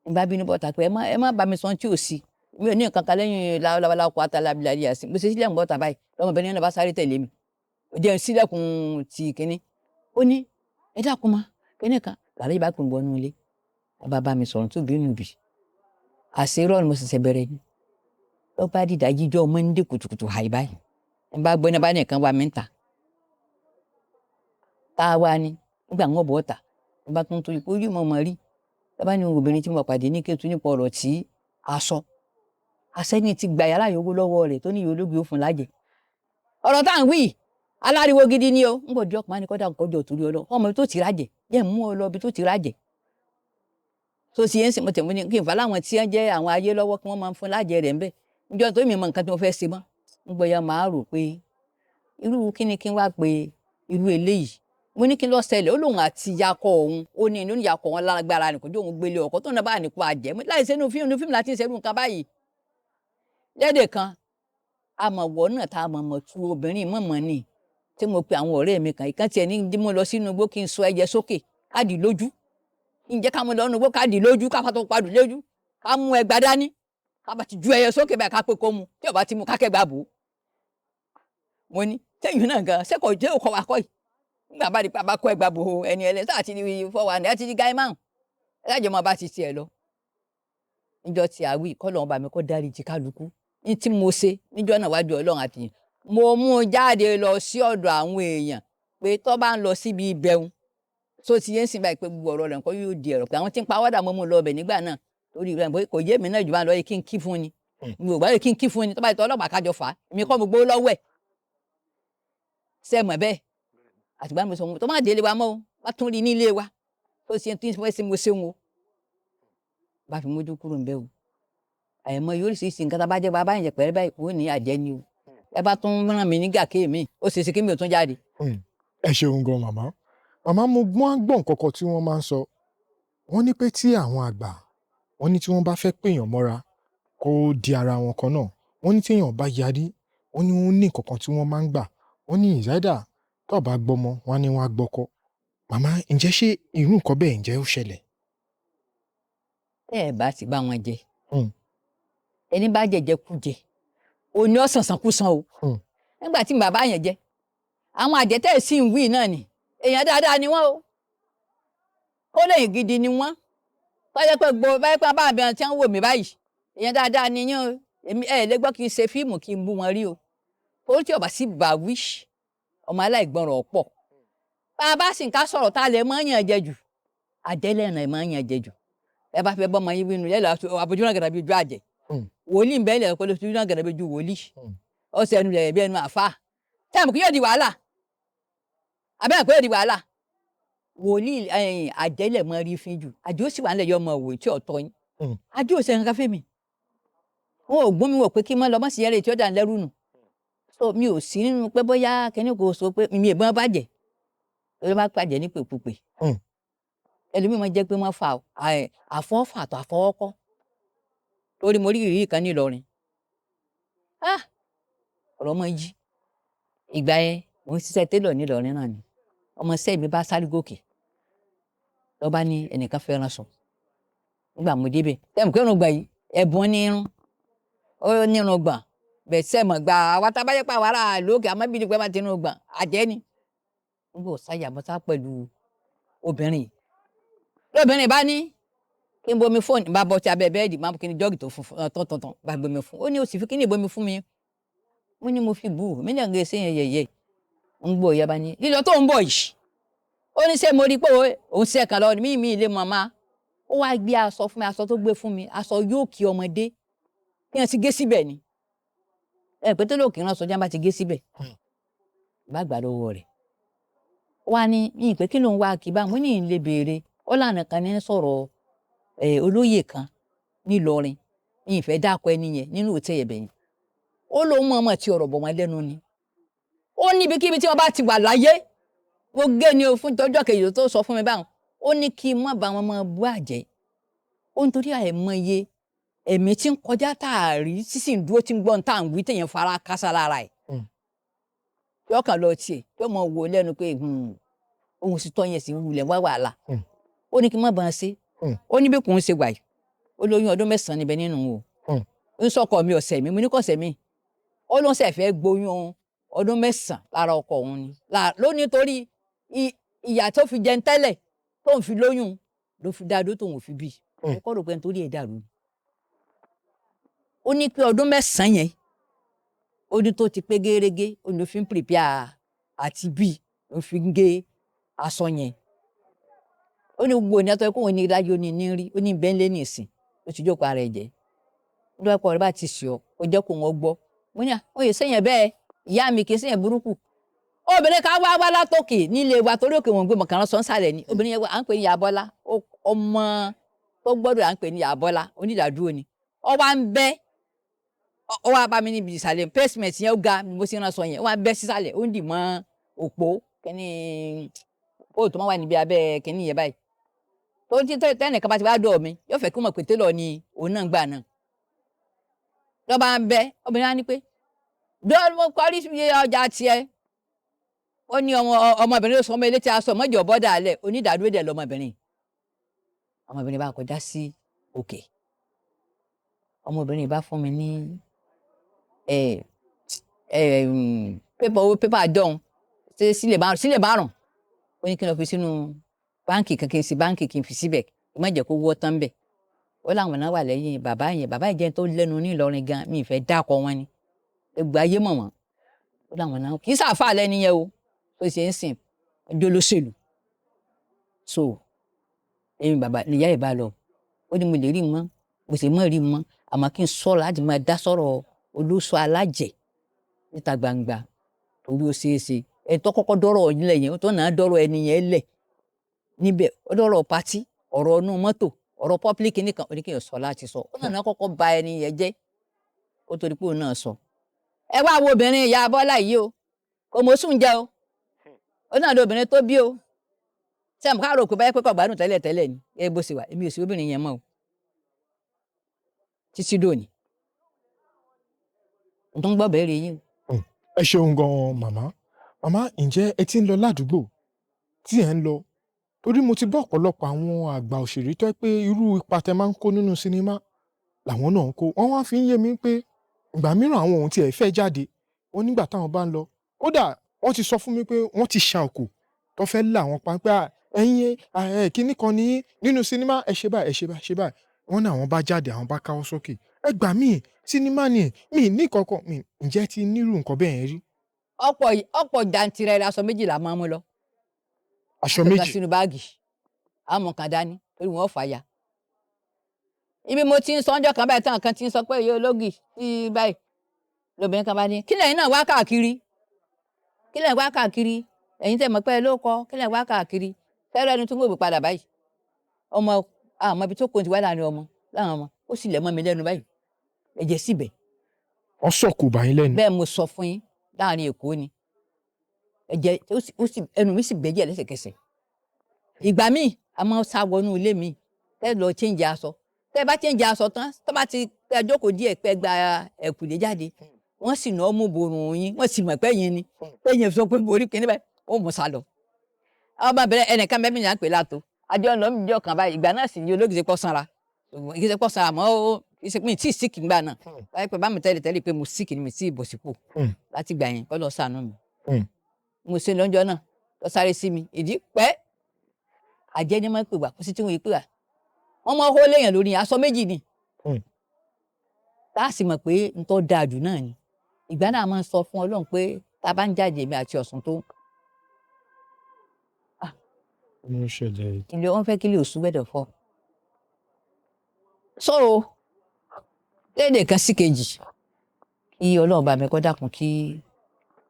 Ìgbà bínú bọ́ta pé ẹ má bá mi sọ tí ò sí, mi ò ní nǹkan kan lẹ́yìn láwọláwọlá kó àtàlábìlà yà sí. Mo ṣe sílẹ̀ ń bọ́ta báyìí, lọ́mọbìnrin náà bá sáré tẹ̀lé mi, ó jẹ́ sílẹ̀kùn ti kínní. Ó ní ẹ dákun ma kínní kan làlẹ́ yìí bá kún wọnú ilé, ẹ bá bá mi sọ̀rọ̀ tó bínú bì àṣẹ irọ́ ni mo ṣẹ̀ṣẹ̀ bẹ̀rẹ̀ ni. Ló bá dìda jíjọ́ Monday kùtùkùtù hàì báyìí, ẹ bá gbọ́ ní bá nìkan wá mi ń ta tá a wá ní nígbà wọn bọ̀ ta, ẹ bá tún tó ikú ojú mọ̀ mọ̀ rí. Ẹ bá ní obìnrin tí mo pàdé ní Kétu nípa ọ̀rọ̀ tí a sọ, àṣẹ́ni ti gbà yàrá yòówó lọ́wọ́ rẹ̀ tó ní ìyá ológun ó fún lájẹ. Ọ̀rọ̀ tá à ń wí aláriwo gidi ni o. Ń bọ̀ jọ́ pàmò kọ́dà kọjọ torí ọlọ́ ọmọ tó ti rájẹ jẹ́ mú ọ lọ ibi tó ti rájẹ. Tó ti yẹn ń sìn mo tẹ̀wé ní kí n fà láwọn tí wọ́n jẹ́ àwọn ayé lọ́wọ́ kí wọ́n máa fún lájẹ rẹ̀ ń bẹ̀. Ǹjọ́ tó mi mọ nǹkan tí mo fẹ́ ṣe mọ́. Ń gbọ́ ya máa rò pé irú kí ni kí n wá pé irú eléyìí. Mo ní kí n lọ ṣẹlẹ̀, ó lóun àti yakọ òun, ó ní inú yakọ wọn lágbára ni kò jó òun gbélé ọkọ tó ń bá nípa àjẹ́. Láì sẹ́nu fíìmù fíìmù láti ṣerú nǹkan báyìí. Lédè kan, amọ̀wọ́ náà tá a mọ̀mọ̀ tu obìnrin mọ̀mọ̀ ni tí mo pe àwọn ọ̀rẹ́ mi kan, ìkan tiẹ̀ ní dí mo lọ sínú igbó kí n sọ ẹyẹ sókè káàdì lójú. Ǹjẹ́ ká mo lọ inú igbó káàdì lójú, ká fa tó padù lójú, ká mú ẹgba dání, ká bá ti ju ẹyẹ sókè báyìí ká pé kó mu, tí ó bá ti mu ká kẹ́gbà bò ó. Mo ní sẹ́yìn náà gan sẹ́kọ̀ọ́ jẹ́ òkọ̀ wa kọ́ yìí. Nígbà bá di pa bá kọ́ ẹgba bò ó ẹni ẹlẹ́ sáà ti di fọ́ wa ní ẹ ti di gáí márùn-ún. Ẹ lájọ máa bá ti tiẹ̀ lọ. Níjọ́ tí a wí kọ́ lọ́wọ́ bá mi kọ́ dáríjì kálukú. Ní tí mo ṣe níjọ́ náà wájú Ọlọ́run àti yìí. Mo mú un jáde lọ sí ọ̀dọ̀ àwọn èèyàn pé tó bá ń lọ síbi ibẹ̀hun tó ti yé ń sìn báyìí pé gbogbo ọ̀rọ̀ rẹ̀ nǹkan yóò di ẹ̀rọ pé àwọn tí ń pa wádà mo mú un lọ ọbẹ̀ nígbà náà torí rẹ̀ pé kò yé mi náà jù bá lọ yẹ kí n kí fún ni. Mi ò gbà yẹ kí n kí fún ni tó bá yẹ tó ọlọ́pàá kájọ fà á èmi kọ́ mo gbowó lọ́wọ́ ẹ̀ ṣe mọ̀ bẹ́ẹ̀ àtìgbà mi sọ wọn tó má délé wa mọ́ o bá tún rí nílé wa tó ṣe tí wọ́n ṣe mo ṣe wọn o bá fi mójú kúrò ńbẹ̀ o. Àìmọ̀ yóò sì ṣe nǹkan tá a bá jẹ́ bá bá yẹn pẹ̀lú báyìí kò ní àjẹ́ ni o. Ẹ bá tún rán mi nígbà kéèmí ó ṣe é ṣe kí mi ò tún jáde. Ẹ ṣeun gan màmá. Màmá mo gbọ́n gbọ́n kọ̀kọ̀ tí wọ́n máa ń sọ. Wọ́n ní pé tí àwọn àgbà wọ́n ní tí wọ́n bá fẹ́ pèèyàn mọ́ra kó di ara wọn kan náà. Wọ́n ní tí èèyàn bá yarí, wọ́n ní ó ní nǹkan kan tí wọ́n máa ń gbà. Wọ́n ní ìsáídà tó bá gbọ́mọ, wọ́n á ní wọ́n á gbọ́kọ. Màmá ǹjẹ́ ṣé irú nǹkan bẹ́ẹ̀ ǹjẹ́ ó ṣẹlẹ̀? Tẹ́ ẹ bá ti bá wọn jẹ. Ẹni bá jẹjẹ kú jẹ. Òní ọ̀sánsan kú san o. Nígbà tí bàbá yẹn jẹ, àwọn àjẹtẹ́ sì ń wí náà ni. Èèyàn dáadáa ni wọ́n o. Kó lẹ́yìn gidi ni wọ́n. Tọ́jọ́ pé gbogbo báyìí pé bá àbí tí wọ́n wò mí báyìí. Èèyàn dáadáa ni yín o. Èmi ẹ̀ lè gbọ́ kí n ṣe fíìmù kí n bú wọn rí o. Torí tí ọba sì bá wí, ọmọ aláìgbọràn ọ̀pọ̀. Bá a bá sì ń ká sọ̀rọ̀ tá a lè mọ́ yàn jẹ jù. Àjẹlẹ̀ náà mọ́ yàn jẹ jù. Ẹ bá fẹ́ bọ́ ọmọ yín wínú yẹ́lẹ̀ àbójú náà gàdàbí ojú àjẹ́. Wòlíì ń bẹ́ẹ̀ lẹ̀ kó ló fi náà gàdàbí ojú wòlíì. Ó ṣe ẹnu rẹ̀ bí ẹnu àfa. Táàmù kí yóò di wàhálà. Abẹ́ àpò yóò di wàhálà. Wòlíì àjẹlẹ̀ mọ́ rí fín jù. Àjẹ́ ó sì wà nílẹ̀ yọ ọmọ wò tí ọ̀tọ̀ yín. Àjẹ́ ò ṣe nǹkan fẹ́ mi. Wọn ò gbọ́n mi wò pé kí n má lọ mọ́ sí yẹ́rẹ́ tí ó dà lẹ́rù nù. So mi ò sí nínú pé bóyá kíní kò sọ pé mi ìbọn bàjẹ́. Lórí bá pàjẹ́ ní pèpùpè. Ẹlòmíì máa jẹ́ pé wọ́n fa àfọ́fà tó àfọwọ́kọ́. Torí mo rí ìrírí kan ní Ìlọrin. Ah! Ọ̀rọ̀ máa ń yí. Ìgbà yẹn, mò ń ṣiṣẹ́ télọ̀ ní Ìlọrin náà ni. Ọmọọṣẹ́ mi bá sáré gòkè. Lọ bá ní ẹnìkan fẹ́ ránṣọ. Nígbà mo dé bẹ̀, tẹ́ mọ̀ pé irun gbọ̀n yìí, ẹ̀bùn ní irun. Ó ní irun gbọ̀n. Bẹ̀ sẹ́ mọ̀ gbà àwa tá bá jẹ́ pé àwa ará ìlú òkè, àmọ́ bí i pé bá ti irun gbọ̀n, àjẹ́ ni. Nígbà ó sáyà mo sá pẹ̀lú obìnrin yìí. Lóbìnrin bá ní kí n bomi fóònù bá bọ́ sí abẹ́ bẹ́ẹ̀dì máa kí ni jọ́ọ̀gì tó funfun tọ̀tọ̀tọ̀ bá bomi fún. Ó ní o sì fi kí ni bomi fún mi. Mo ní mo fi bù ú, mi náà ń ṣe yẹn yẹ̀yẹ́. Ń gbọ́ ìyá bá ní lílọ tó ń bọ̀ yìí. Ó ní ṣé mo rí pé òun ṣe kan lọ mí mi ilé màmá. Ó wá gbé aṣọ fún mi, aṣọ tó gbé fún mi, aṣọ yóò kí ọmọdé. Kí wọ́n ti gé síbẹ̀ ni. Ẹ pé tó lóòkè ránṣọ jábá ti gé síbẹ̀. Bá gbà lọ́wọ́ rẹ̀. Ó wá ní mi pé kí ló ń wá kí bá mo ní ìlé béèrè. Ó lànà kan ní sọ̀rọ̀ olóyè kan nílọrin ní ìfẹ́ dákọ ẹni yẹn nínú òtẹ́ ẹ̀bẹ̀ yẹn. Ó lóun mọ̀ọ́mọ̀ tí ọ̀rọ̀ bọ̀ wọ́n lẹ́nu ni. Ó ní ibikíbi tí wọ́n bá ti wà láyé mo gé ni o fún tọ́jọ́ kejì tó sọ fún mi báwọn. Ó ní kí n má bá wọn máa bú àjẹ́. Ó ní torí àìmọye ẹ̀mí tí ń kọjá tá a rí sísì ń dúró tí ń gbọ́n tá à ń wí téèyàn fara kásá lára ẹ̀. Yóò kàn lọ tiẹ̀, yóò mọ wò lẹ́nu pé òun sì tọ́ yẹn sì ń wulẹ̀ wá wàhálà. Ó ní kí n má bá wọn ṣe. Ó ní bí kò ń ṣe wà yìí, ó lóyún ọdún 9 níbẹ̀ nínú o. Ń sọkọ mi ọ̀sẹ̀ mi, mo ní kọ̀sẹ̀ mi. Ó lóun ṣẹ̀ fẹ́ gboyún ọdún 9 lára ọkọ òun ni. Ló ní torí ìyà tó fi jẹun tẹ́lẹ̀ tóun fi lóyún ló fi dá dó tóun ò fi bí. Ó kọ́ rò pé nítorí ẹ̀ dàrú ni. Ó ní pé ọdún 9 yẹn, ó ní tó ti pé gérégé, ó ní ó fi ń prepare àti bí ló fi ń gé aṣọ yẹn. Ó ní gbogbo ìní àtọ́ kóun ní dájú ó ní ní rí, ó ní bẹ́ńlé nìsín, ó ti jókòó ara ẹ̀ jẹ́. Ó ní ọkọ rẹ̀ bá ti sọ̀ ọ́, ó jẹ́ kó wọ́n gbọ́. Mo ní à, ó yẹ sẹ́yìn bẹ́ẹ̀, ìyá mi kì í sẹ́yìn burúkú. Obìnrin kan wá wá látòkè nílé wa torí òkè wọn gbé mọ̀kànlá sọ ń sàlẹ̀ ni. Obìnrin yẹn wá, à ń pè ní Ìyá Bọ́lá, ọmọ tó gbọ́dọ̀ à ń pè ní Ìyá Bọ́lá, onídàádúró ni. Ó wá ń bẹ́, ó wá bá mi níbi ìsàlẹ̀, pacement yẹn ó ga, mo sì rán sọ yẹn, ó wá ń bẹ́ sísàlẹ̀, ó ń dì mọ́ òpó, kíní kóòtù tó máa wà níbi abẹ́ kíní yẹn báyìí. Tó tí tẹ́nìkan bá ti wá dọ̀ mi, yóò fẹ́ kí wọ́n mọ̀ pé télọ̀ ni òun náà gbà náà. Lọ́ bá ń bẹ́, obìnrin á ní pé, dọ́ọ̀lù mo kọrí sí ọjà tiẹ̀. Ó ní ọmọbìnrin ló sọ ọmọ ilé tí a sọ mọ́jọ bọ́dà alẹ̀, onídàádúró dẹ̀ lọmọbìnrin. Ọmọbìnrin bá kọjá sí òkè. Ọmọbìnrin bá fún mi ní pépà, owó pépà dọ̀hún, ṣé sílẹ̀ márùn, sílẹ̀ márùn. Ó ní kí n lọ fi sínú báǹkì kan, kí n sí báǹkì kí n fi síbẹ̀, kí n má jẹ́ kó wọ́ tán bẹ̀. Ó láwọn náà wà lẹ́yìn bàbá yẹn, bàbá yẹn jẹ́ tó lẹ́nu ní Ìlọrin gan, mi ì fẹ́ dákọ wọn ni. Gbogbo ayé mọ̀ wọ́n. Ó láwọn náà kì í ṣàfà lẹ́ni yẹn o, tó ṣe ń sìn, ọjọ́ olóṣèlú. So, èmi bàbá ìyá ẹ̀ bá lọ. Ó ní mo lè rí mọ́, mo sì mọ̀ rí mọ́, àmọ́ kí n sọ̀rọ̀ láti máa dá sọ̀rọ̀ olóṣù alájẹ̀ níta gbangba torí ó ṣeé ṣe. Ẹni tó kọ́kọ́ dọ́rọ̀ nílẹ̀ yẹn, tó náà dọ́rọ̀ ẹni yẹn lẹ̀ níbẹ̀, ó dọ́rọ̀ patí, ọ̀rọ̀ inú mọ́tò, ọ̀rọ̀ public nìkan, ó ní kí n sọ láti sọ. Ó náà kọ́kọ́ ba ẹni yẹn jẹ́, ó torí pé òun náà sọ. Ẹ wá wo obìnrin ìyá Bọ́lá yìí o, kò mọ̀ sùn jẹ o. Ó náà lo obìnrin tó bí o. Ṣé àmọ́ ká rò pé báyẹ̀ pé kò gbádùn tẹ́lẹ̀ tẹ́lẹ̀ ni, ẹ bó ṣe wà, èmi ò sí obìnrin yẹn mọ́ o. Títí dòní. Mo tún gbọ́ bẹ̀rẹ̀ yín. Ẹ ṣeun gan-an màmá. Màmá, ǹjẹ́ ẹ ti ń lọ ládùúgbò tí ẹ̀ ń lọ? Torí mo ti bá ọ̀pọ̀lọpọ̀ àwọn àgbà òṣèré tó jẹ́ pé irú ipa tẹ máa ń kó nínú sinimá làwọn náà ń kó. Wọ́n wá fi ń yé mi pé ìgbà mìíràn àwọn ohun tí ẹ fẹ́ jáde, wọ́n nígbà táwọn bá ń lọ. Kódà wọ́n ti sọ fún mi pé wọ́n ti ṣa òkò tó fẹ́ là wọ́n pa pé ẹ̀yin kíní kan ní nínú sinimá ẹ ṣe báyìí, ẹ ṣe báyìí, ṣe báyìí. Wọ́n ní àwọn bá jáde, àwọn bá káwọ́ sókè. Ẹ gbà mí, sinimá ni, mi ní kankan, mi ǹjẹ́ ti nírú nǹkan bẹ́ẹ̀ rí? Ọ̀pọ̀ jàǹtìrẹrẹ aṣọ méjì la máa ń mú lọ. Aṣọ Aṣọ kan méjì. sínú báàgì, àmọ́ kan dání torí wọ́n fà ya. Ibi mo ti ń sọ ọjọ́ kan báyìí tán kan ti ń sọ pé ìyá ológì tí báyìí. Lóbìnrin kan bá ní, kí lẹ̀yin náà wá káàkiri? Kí lẹ̀yin wá káàkiri? Ẹ̀yin tẹ̀ mọ̀ pé ẹ ló kọ, kí lẹ̀yin wá káàkiri? Fẹ́rẹ́ ẹni tó ń gbòògbé padà báyìí. Ọmọ, àmọ́ ibi tó kó ti wá láàrin ọmọ, láàrin ọmọ, ó sì lẹ̀ mọ́ mi lẹ́nu báyìí. Ẹ̀jẹ̀ sì bẹ̀. Wọ́n sọ̀kò bá yín lẹ́nu. Bẹ́ẹ̀ mo sọ fún yín láàrin Èkó ni. Ẹ̀jẹ̀ ó sì ẹnu mi sì gbẹ́jẹ̀ lẹ́sẹ̀kẹsẹ̀. Ìgbà míì a máa ń sá wọnú ilé mi, tẹ́ lọ change aṣọ. Tẹ́ bá change aṣọ tán, tọ́ bá ti tẹ́ jókòó díẹ̀ pé gba ẹ̀kùlé jáde, wọ́n sì ná mú borun yín, wọ́n sì mọ̀ pé yín ni. Pé yín sọ pé borí kíní báyìí, ó mú sá lọ. Ọmọbìnrin ẹnìkan bẹ́ẹ̀ mi ní à ń pè látò. Àjọ ń lọ mi jọ kan báyìí, ìgbà náà sì ni olóògì ṣe pọ̀ sanra. Kì í ṣe pọ̀ sanra mọ́ ó, kì í ṣe pé mi tí ì síkì ńgbà náà. Báyìí pé bá mi tẹ́lẹ̀ tẹ́lẹ̀ pé mo síkì ni mi tí ì bọ̀ sípò. Láti ìgbà yẹn kọ́ lọ ṣàánú mi. Mo ṣe lọ́jọ́ náà, lọ sáré sí mi, ìdí pẹ́. Àjẹ́ ni wọ́n pè wá, kò sí tí wọ́n yìí pè wá. Wọ́n máa hó léèyàn lórí aṣọ méjì ni. Tá a sì mọ̀ pé n tó dáa jù náà ni. Ìgbà náà a máa ń sọ fún Ọlọ́run pé tá a bá ń jáde èmi àti Ọ̀ṣun tó. Kí ló ń ṣẹlẹ̀? Ilé wọn fẹ́ kí ilé òṣù gbẹ́dọ̀ fọ́. So, lédè kan sí kejì, kí Ọlọ́run bá mi kọ́ dákun kí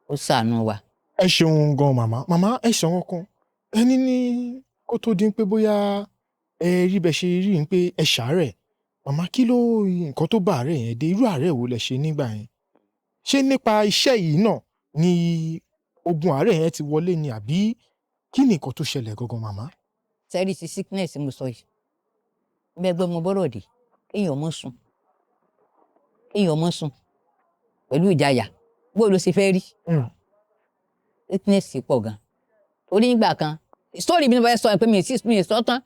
ó ṣàánú wa. Ẹ ṣeun gan màmá. Màmá ẹ ṣọ̀rọ̀ kan. Ẹni ní kó tó di pé bóyá ẹ rí bẹ́ẹ̀ ṣe rí pé ẹ ṣàárẹ̀. Màmá kí ló nǹkan tó bá àárẹ̀ yẹn dé? Irú àárẹ̀ wo lẹ ṣe nígbà yẹn? Ṣé nípa iṣẹ́ yìí náà ni ogun àárẹ̀ yẹn ti wọlé ni àbí kí ni nǹkan tó ṣẹlẹ̀ gangan màmá? Sẹ́rí ti sickness mo sọ yìí, bẹ́ẹ̀ gbọ́ mo bọ́rọ̀ dé, kéèyàn mọ́ sùn, kéèyàn mọ́ sùn pẹ̀lú ìjayà, bó ló ṣe fẹ́ rí. Sickness pọ̀ gan, torí nígbà kan story mi ni mo fẹ́ sọ pé mi ì sọ tán.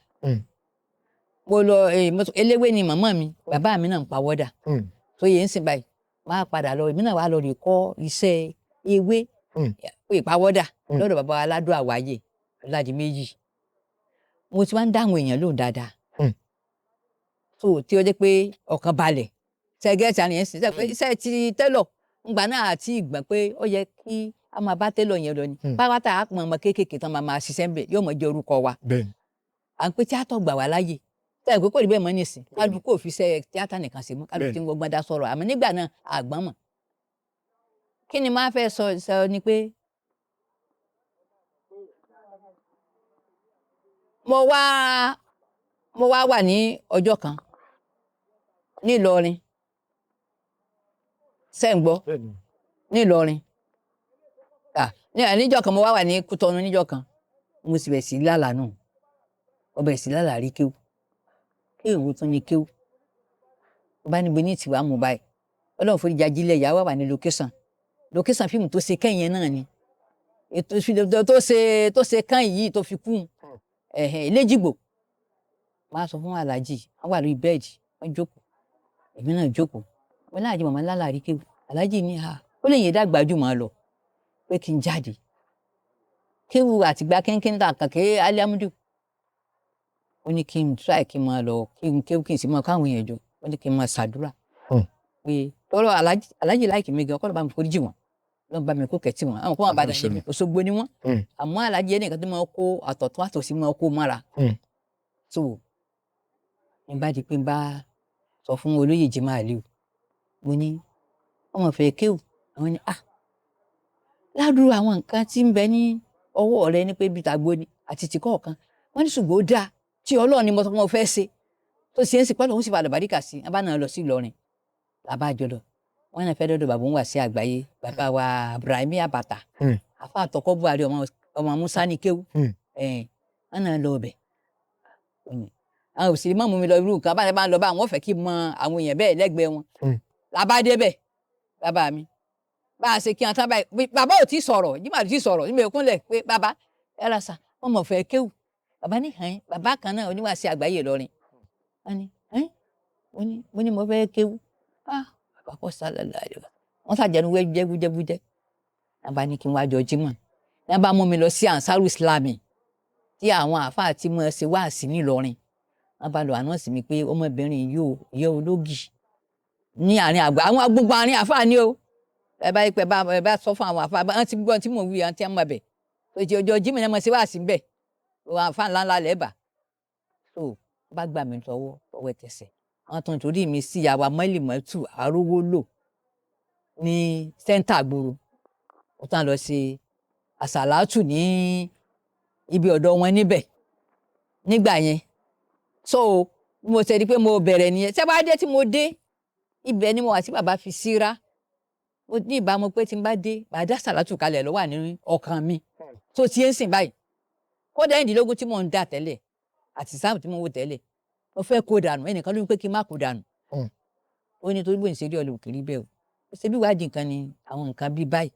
Mo lọ eléwé ni màmá mi, bàbá mi náà ń pawọ́dà. Tó yẹ ń sìn báyìí, máa padà lọ, èmi náà wà lọ rè kọ́ iṣẹ́ ewé ìpawọ́dà lọ́dọ̀ bàbá aládùn àwáyé Ọládìméjì. Mo ti wá ń dáhùn èèyàn lóhùn dáadáa, tó tí ó jẹ́ pé ọkàn balẹ̀ ṣẹ́gẹ́tì àníyàn sí iṣẹ́ ti tẹ́lọ̀ ngbà náà àti ìgbọ̀n pé ó yẹ kí a máa bá tẹ́lọ̀ yẹn lọ ni. Pátá àpọ̀n ọmọ kéékèèké tán máa ṣiṣẹ́ ń bẹ̀ yóò mọ̀ jẹ́ orúkọ wa. À ń pé tíátọ̀ gbà wá láàyè tẹ́ ẹ̀ pé kò rí bẹ́ẹ̀ mọ́ nísìn, kálukú ò fi iṣẹ́ tíátà nìkan sí mọ́, kálukú tí ń gbọ́n dá sọ̀rọ̀. Àmọ́ nígbà náà àgbọ́n mọ̀. Kí ni máa fẹ́ sọ ni pé mo wá wà ní ọjọ́ kan nílọrin, ṣé ń gbọ́, nílọrin níjọ́ kan mo wá wà ní Kútọ́nù níjọ́ kan, mo sì bẹ̀rẹ̀ sí lálàá nù, mo bẹ̀rẹ̀ sí lálàá rí kéwú. Kéwú tún ní kéwú mo bá níbo ní ìtìwá mo báyìí, Ọlọ́run forí jajílẹ̀ ìyá wa wà ní location fíìmù tó ṣe kẹ́yìn náà ni ètò tó ṣe kán yìí tó fi kú Eléjìgbò. Máa sọ fún aláàjì, wọ́n wà lórí bẹ́ẹ̀dì, wọ́n jókòó, èmi náà jókòó, wọ́n láàjì màmá lálàá rí kéwú. Aláàjì ní ha ó lè yẹn dàgbà jù máa lọ pé kí n jáde kéwú àtìgbà kínkín ta kàkẹ́ aliamudu. Ó ní kí n try kí n máa lọ kí n kéwú kí n sì máa káwọn èèyàn jọ, ó ní kí n máa ṣàdúrà pé tọrọ aláàjì láìkì mi gan, kọ́ ló bá mi forí jì wọ́n, ló bá mi kó kẹ́tì wọ́n, àwọn kó wọn bá dà ní Òṣogbo ni wọ́n. Àmọ́ aláàjì ẹnìkan tó máa kó àtọ̀tún àtòsí máa kó mọ́ra. So n bá di pé n bá sọ fún olóyè Jimoh Aliu, mo ní ọmọ fẹ́ kéwù, àwọn ní ah ládùúrú àwọn nǹkan tí ń bẹ ní ọwọ́ rẹ ní pé bíi tàgbo ni àti tìkọ́ ọ̀kan, wọ́n ní ṣùgbọ́n ó dáa tí Ọlọ́run ni mo sọ pé mo fẹ́ ṣe tó ṣe ń sìn pẹ́lú òun sì padà bàríkà sí i. Bá náà lọ sí Ìlọrin làbájọ lọ, wọ́n náà fẹ́ dọ́dọ̀ bàbá òun wà sí àgbáyé, bàbá wa Ibrahim Abata, àfa àtọkọ Buhari ọmọ Musa ní kéwù, wọ́n náà lọ ọbẹ̀. Àwọn òsèré mọ́ mú mi lọ irú nǹkan bá ń lọ bá àwọn fẹ́ kí n mọ àwọn èèyàn bẹ́ẹ̀ lẹ́gbẹ̀ẹ́ wọn. Làbádé bẹ̀ bàbá mi bá a ṣe kí wọn tán báyìí, bàbá ò tí sọ̀rọ̀, Jimoh ò tí sọ̀rọ̀, níbi ìkúnlẹ̀ pé bàbá ẹ ra sà, wọn mọ̀ fẹ́ kéwù. Bàbá ní hàn, bàbá kan náà oníwàásí àgbáyé Ìlọrin, wọn ní hàn, mo ní mo fẹ́ kéwù. Ah bàbá kọ́ sálẹ̀ láàyè wọn sàjẹnu wẹ́jẹ́wújẹ́wújẹ́. Bàbá ní kí n wá jọ Jimoh, ní bá mú mi lọ sí Ansaru Islami tí àwọn àáfàá tí mo ṣe wáàsí nílọrin. Wọ́n bá lọ ànáǹsì mi pé ọmọbìnrin yóò yẹ ológì ní àárín àgbà àwọn gbogbo àárín àáfàá ni o. Ẹ bá pẹ bá ẹ bá sọ fún àwọn àáfàá bá ti gbọ́ tí mò ń wí àwọn tí wọ́n mọ̀ bẹ̀ tó ti ọjọ́ Jimoh náà mọ̀ sí wáàsí bẹ̀ àwọn àáfàá ńláńlá lẹ́bà. So wọ́n bá gbà mí tọwọ́ tọwọ́ tẹsẹ̀, àwọn tó ń torí mi sí ìyàwó mọ́lìmọ́tù arówó lò ní sẹ́ńtà gbòòrò, ó tán lọ sí àsàlátù ní ibi ọ̀dọ̀ wọn níbẹ̀ nígbà yẹn. So mo ṣe di pé mo bẹ̀rẹ̀ nìyẹn. Ṣé bá dé tí mo dé ibẹ̀ ni mo wà tí bàbá fi síra, mo ní ìbámu pé tí n bá dé màá dá sàlátù kalẹ̀ ló wà nínú ọkàn mi tó ti ń sìn báyìí. Kódà ẹ̀ẹ́dínlógún tí mò ń dà tẹ́lẹ̀ àti sáàmù tí mò ń wò tẹ́lẹ̀, mo fẹ́ kó dànù, ẹnìkan ló ní pé kí n má kó dànù. Ó ní torí bóyá ìṣeré ọ̀lẹ́ òkèrí bẹ́ẹ̀ o, ó ṣe bí ìwádìí nǹkan ni àwọn nǹkan bíi báyìí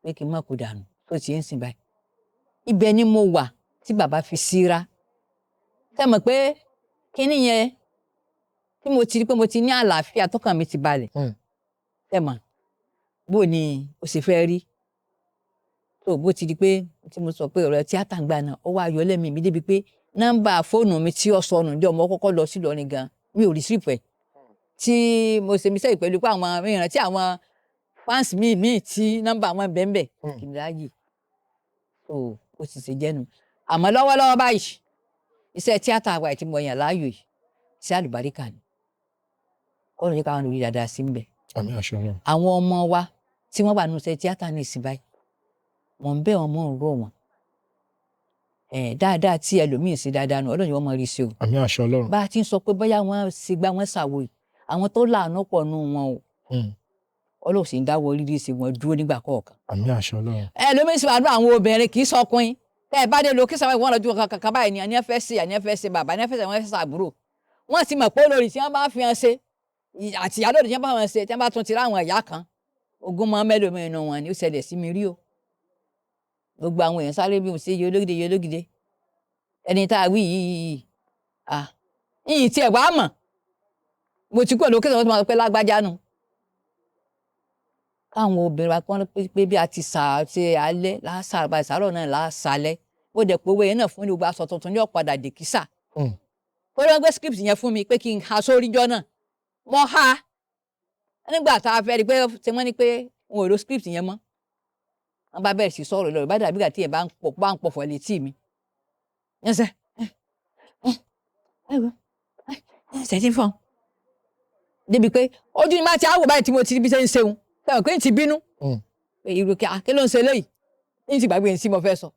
pé kí n má kó dànù tó ti ń sìn báyìí. Ibẹ̀ ni mo wà tí bàbá fi síra. Ṣé mọ̀ pé kíní yẹn tí mo ti rí pé mo ti ní àlàáfíà tọkàn mi ti balẹ̀. Ṣé mọ̀ bó ni ó ṣe fẹ́ rí tó bó ti di pé tí mo sọ pé ọ̀rọ̀ tíátà ń gbà náà ó wá yọ lẹ́mìí mi débi pé nọ́mbà fóònù mi tí ó sọnù jọ mo kọ́kọ́ lọ sí Ìlọrin gan mi ò rí sípò ẹ̀ tí mo ṣe mi sẹ́yìn pẹ̀lú pé àwọn ìrántí àwọn fáǹsì mi míì tí nọ́mbà wọn bẹ́ẹ̀ kì í ráyè tó ó sì ṣe jẹ́nu. Àmọ́ lọ́wọ́lọ́wọ́ báyìí iṣẹ́ tíátà wa tí mo yàn láàyò yìí iṣẹ́ àlùbáríkà ni, kọ́nù yìí káwọn lórí dáadáa sí ń bẹ̀. Àmín àṣẹ Ọlọ́run. Àwọn ọmọ wa tí wọ́n wà nínú iṣẹ́ tíátà ní ìsìn báyìí mò ń bẹ̀ wọ́n, mò ń rọ̀ wọ́n dáadáa tí ẹlòmíì ṣe dáadáa nù Ọlọ́run yìí wọ́n mọ̀ rí sí o. Àmín àṣẹ Ọlọ́run. Bá a ti ń sọ pé bóyá wọ́n ṣe gbá wọn ṣàwò yìí àwọn tó láàánú pọ̀ nù wọn o, Ọlọ́run sì ń dáwọ́ rírí sí wọn dúró nígbà kọ̀ọ̀kan. Àmín àṣẹ Ọlọ́run. Ẹlòmíì sì wà nù àwọn obìnrin kì í sọkùnrin Tẹ́ ẹ bá dé location wọn lọ́jọ́ kankan báyìí ni àní ẹ fẹ́ ṣe, àní ẹ fẹ́ ṣe bàbá, àní ẹ fẹ́ ṣe, wọ́n fẹ́ ṣe àbúrò. Wọ́n ti mọ̀ pé olórí tí wọ́n bá fi hàn ṣe àti ìyá lórí tí wọ́n bá wọn ṣe, tí wọ́n bá tún ti ráwọn ìyá kan ogún mọ́ mẹ́lòmíì inú wọn ni ó ṣẹlẹ̀ sí mi rí o. Gbogbo àwọn èèyàn sáré bí mo ṣe yẹ ológìde yẹ ológìde ẹni tá a wí yìí, ah, yìí tiẹ̀ wá mọ̀ mo ti kúrò lókè, tó máa pẹ́ lágbájá nu. Káwọn obìnrin wa kọ́ pé bí a ti sà ṣe alẹ́ lásà ìsàrọ̀ náà lásàlẹ̀, ó dẹ̀ pé owó yẹn náà fún ní gbogbo aṣọ tuntun ní ọ̀padà dèkísà. Ó lọ gbé script yẹn fún mi pé kí n ha sórí jọ náà, mo ha nígbà tá a fẹ́ rí i pé ṣe wọ́n ní pé n ò lo script yẹn mọ́. Wọ́n bá bẹ̀rẹ̀ sí sọ̀rọ̀ lọ́rọ̀ bá dàbí ìgbà tí yẹn bá ń pọ̀fọ̀ létí mi. Yẹn sẹ́ ẹ ṣe fọ́n débi pé ojú ni má ti àwò báyìí tí mo ti bí ṣe ń ṣeun sẹ́wọ̀n pé n ti bínú irú kí ló ń ṣe léyìí, n ti gbàgbé tí mo fẹ́ sọ.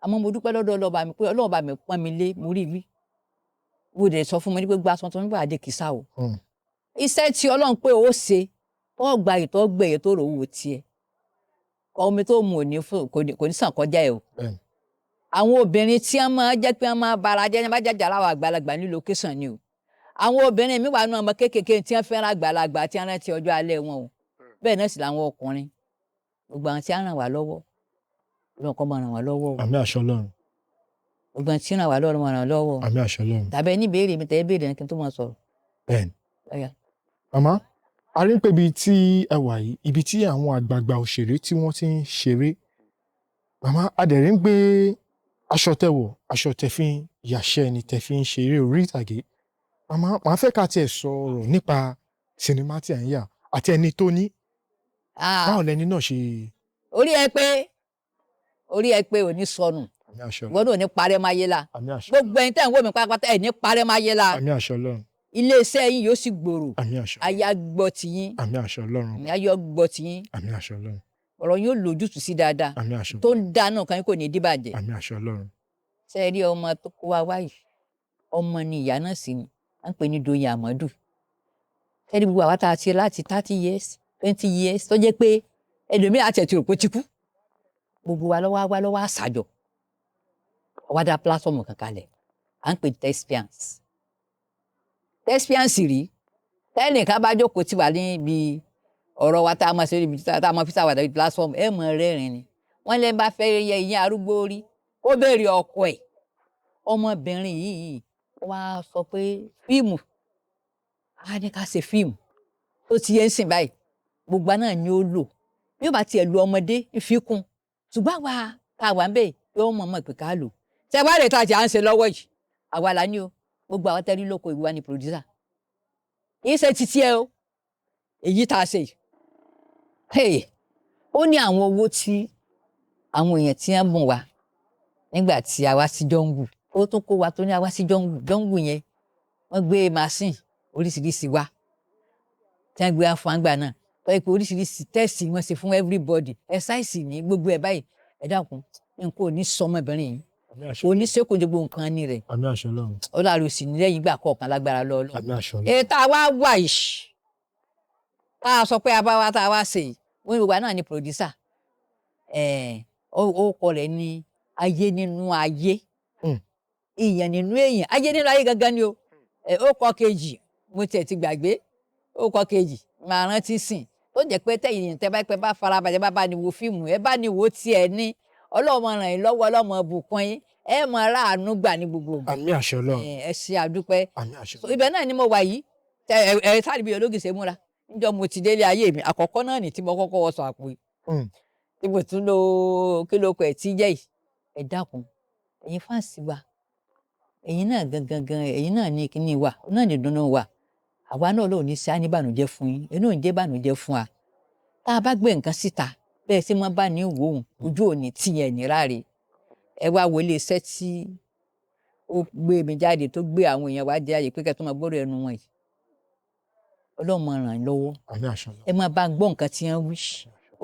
Àmọ́ mo dúpẹ́ lọ́dọ̀ ọlọ́ba mi pé ọlọ́ba mi pọ́n mi lé, mo rí wí. Mo dẹ̀ sọ fún mi pé gba aṣọ tó ń gbà dé kìsà o. Iṣẹ́ tí Ọlọ́run pé ó ṣe tó gba ìtọ́ gbẹ̀yẹ tó rò wò tiẹ̀ omi tó mu kò ní sàn kọjá ẹ̀ o. Àwọn obìnrin tí wọ́n máa jẹ́ pé wọ́n máa bara jẹ́, wọ́n bá jàjà láwọn àgbàlagbà ní location ni o. Àwọn obìnrin mi wà nù ọmọ kéékèèké tí wọ́n fẹ́ràn àgbàlagbà tí wọ́n rántí ọjọ́ alẹ́ wọn o. Bẹ́ẹ̀ náà sì làwọn ọkùnrin, gbogbo àwọn tí wọ́n ràn wá lọ́wọ́, Ọlọ́run kó máa ràn wá lọ́wọ́ o. Àmín àṣẹ Ọlọ́run. Gbogbo àwọn tí ràn wá lọ́wọ́ máa ràn wá lọ́wọ́. Àmín àṣẹ Ọlọ́run. Tàbí ẹni béèrè mi tẹ́ béèrè kí n tó máa sọ̀rọ̀. Bẹ́ẹ̀ni. Màmá, a rí pé ibi tí ẹ wà yìí, ibi tí àwọn àgbààgbà òṣèré tí wọ́n ti ń ṣeré. Màmá, a dẹ̀ rí ń gbé aṣọ tẹ́ wọ̀, aṣọ tẹ́ fi ń yàṣẹ́ ni tẹ́ fi ń ṣeré orí ìtàgé. Màmá, màá fẹ́ ká tiẹ̀ sọ̀rọ̀ nípa sinimá tí à ń yà àti ẹni tó ní. Báwo lẹni náà ṣe. Orí ẹ pé, orí ẹ pé ò ní sọnù, ìwọ náà ò ní parẹ́ máa yé la. Gbogbo ẹni tẹ́ ń wò mí pátápátá ẹ̀ ní parẹ́ máa yé la. Àmín àṣẹ Ọlọ́run. Iléeṣẹ́ yín yóò sì gbòòrò. Àmín àṣẹ Ọlọ́run. Aya gbọ́ tiyín. Àmín àṣẹ Ọlọ́run. Ayọ̀ gbọ́ tiyín. Àmín àṣẹ Ọlọ́run. Ọ̀rọ̀ yóò lójútùú sí dáadáa. Àmín àṣẹ Ọlọ́run. Tó ń dáná kan kò ní dìbàjẹ́. Àmín àṣẹ Ọlọ́run. Ṣé ẹ rí ọmọ tó kó wa wáyìí? Ọmọ ni ìyá náà sì ni, à ń pè ní Doyin Amadu. Ṣé rí gbogbo àwa tá a ti láti 30 years, 20 years tó jẹ́ pé ẹlòmíràn àti ẹ̀tì rò pé ti kú. Gbogbo wa lọ́wọ́ wá lọ́wọ́ àṣàjọ. Ọwọ́ dá platform kan kalẹ̀, à ń pè Thespians. Thespians rí, tẹ́nìkan bá jókòó ti wà níbi ọ̀rọ̀ wa tá a máa ṣe níbi tá a máa fi ṣàwàdà níbi platform, ẹ̀ mọ̀ rẹ́rìn ni. Wọ́n lè bá fẹ́ yẹ ìyẹn arúgbó rí, kó béèrè ọkọ ẹ̀. Ọmọbìnrin yìí wá sọ pé fíìmù, á ní ká ṣe fíìmù tó ti yẹ ń sìn báyìí, gbogbo náà ni ó lò. Bí ó bá tiẹ̀ lu ọmọdé ìfikún, ṣùgbọ́n àwa tá a wà ń bẹ̀ yóò mọ̀ mọ̀ pé ká lò. Ṣé wàá rè tá a ti à ń ṣe lọ́wọ́ yìí? Àwa là ní o. Gbogbo àwọn tẹ́rí lóko ìwà ni producer. Kì í ṣe títí ẹ o, èyí tá a ṣe yìí. Ó ní àwọn owó tí àwọn èèyàn tí wọ́n bùn wá nígbà tí a wá sí jọ́ngù. Ó tún kó wa tó ní a wá sí jọ́ngù. Jọ́ngù yẹn wọ́n gbé machine oríṣiríṣi wá tí wọ́n gbé wá fún àgbà náà. Tọ́ ipò oríṣiríṣi tẹ́sì wọ́n ṣe fún everybody. Ẹ̀sáìsì ní gbogbo ẹ̀ báyìí. Ẹ dákun, nǹkan ò ní sọ ọmọbìnrin yìí. Kò ní sẹ́kùn gbogbo nǹkan ní rẹ̀. Àmín àṣẹ Ọlọ́run. Ọlọ́run sì ní lẹ́yìn ìgbà kọ̀ọ̀kan lágbára lọ́ọ́lọ́. Àmín àṣẹ Ọlọ́run. Èyí tá a wá wà yìí, tá a sọ pé a bá wa tá a wá ṣe yìí, wọ́n ní gbogbo náà ni producer. Ó kọ rẹ̀ ní ayé nínú ayé. Èèyàn nínú èèyàn, ayé nínú ayé gangan ni o. Ó kọ kejì, mo tiẹ̀ ti gbàgbé. Ó kọ kejì, màá rántí sìn. Tó jẹ́ pé tẹ̀yìn tẹ́ bá pẹ́ bá farabalẹ̀ bá bá ní wo fíìmù, ẹ bá ní wo tiẹ̀ ní. Ọlọ́run ràn yín lọ́wọ́, Ọlọ́run bùkún yín. Ẹ máa ráàánú gbà ní gbogbo ìgbà. Àmín àṣẹ Ọlọ́run. Ẹ ṣe àdúpẹ́. Àmín àṣẹ Ọlọ́run. Ibẹ̀ náà ni mo wà yìí. Ẹ sáré bí ológi ṣe múra. Níjọ́ mo ti délé ayé mi, àkọ́kọ́ náà ni tí mo kọ́kọ́ wọṣọ àpò yìí. Tí mo tún lo kí ló kọ ẹ̀ tí jẹ́ yìí. Ẹ dákun, ẹ̀yin fáǹsì wa, ẹ̀yin náà gangan gan, ẹ̀yin náà ní kíní wa, náà ní ìdùnnú wa. Àwa náà ló ní sí á ní ìbànújẹ́ fún yín, ẹ̀yin náà ò ní jẹ́ ìbànújẹ́ fún wa. Tá a bá gbé nǹkan síta, bẹ́ẹ̀ sì máa bá ní wò ó, ojú ò ní tì yẹn ní ráre. Ẹ wá wo ilé iṣẹ́ tí ó gbé mi jáde, tó gbé àwọn èèyàn wa jáde pé kẹ́ tó máa gbọ́rọ̀ ẹnu wọn yìí. Ọlọ́run máa ràn yín lọ́wọ́. Àmín àṣẹ Ọlọ́run. Ẹ máa bá gbọ́ nǹkan tí wọ́n wí.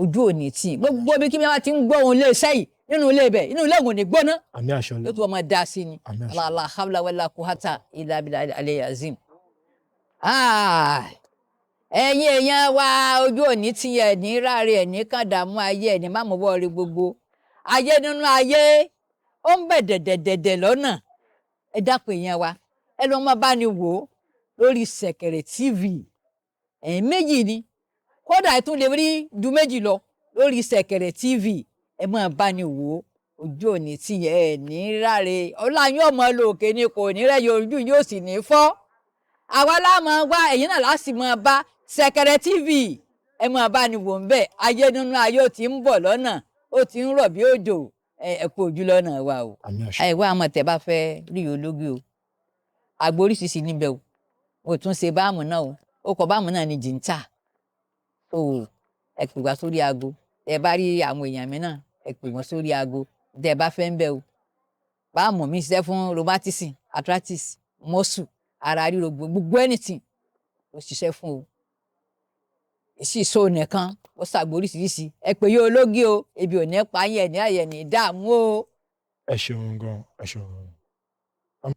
Ojú ò ní tì. Gbogbo bí kí wọ́n ti ń gbọ́ ohun ilé iṣẹ́ yìí nínú ilé ibẹ̀, inú ilé òun ò ní gbóná. Àmín àṣẹ Ọlọ́run. Yóò tún máa dá sí ni. Àmín àṣẹ Ọlọ́run. La hawla wala quwwata illa billahi al-aliyyil azim. Ẹ̀yin èèyàn wa, ojú ò ní tì ẹ̀ ní ráre, ẹ̀ ní kàn dààmú ayé, ẹ̀ ní má mú bọ́ rí gbogbo. Ayé nínú ayé, Ó ń bẹ̀ dẹ̀dẹ̀dẹ̀dẹ̀ lọ́nà. Ẹ dákun, èèyàn wa, ẹ lọ́ máa bá ní wò ó lórí Ṣẹ̀kẹ̀rẹ̀ TV. Ẹ̀yìn méjì ni, kódà ẹ tún lè rí ju méjì lọ lórí Ṣẹ̀kẹ̀rẹ̀ TV. Ẹ máa bá ní wò ó. Ojú òní tí ẹ ní ráre, ọlá yín ọmọ lòkè ni, kò ní rẹ̀, ojú yóò sì ní fọ́. Àwa la máa wá, ẹ̀yin náà láti máa bá Ṣẹ̀kẹ̀rẹ̀ TV. Ẹ máa bá ní wò ń bẹ̀. Ayé nínú ayé, ó ti ń bọ̀ lọ́nà, ó ti ń rọ̀ bí òjò. Ẹ kú ojú lọ́nà wa o. Àmín, àṣẹ. Ẹ wá àmọ́ tẹ́ bá fẹ́ rí ológi o, àgbo oríṣiríṣi níbẹ̀ o. Mo tún ṣe báàmù náà o. Ó kọ báàmù náà ní jìntà o. Ẹ pè wá sórí aago. Tẹ́ bá rí àwọn èèyàn mi náà, ẹ pè wọ́n sórí aago tẹ́ bá fẹ́ ń bẹ̀ o. Báàmù mi ṣiṣẹ́ fún rheumatism, arthritis, muscle, ara ríro, gbogbo anything ó ṣiṣẹ́ fún o. Èsì ìṣó nìkan, ó ṣàgbo oríṣiríṣi. Ẹ pè yóò ológi o. Ebi ò ní pa yín, ẹ̀ ní àyẹ̀ ní dààmú o. Ẹ ṣeun gan, ẹ ṣeun gan.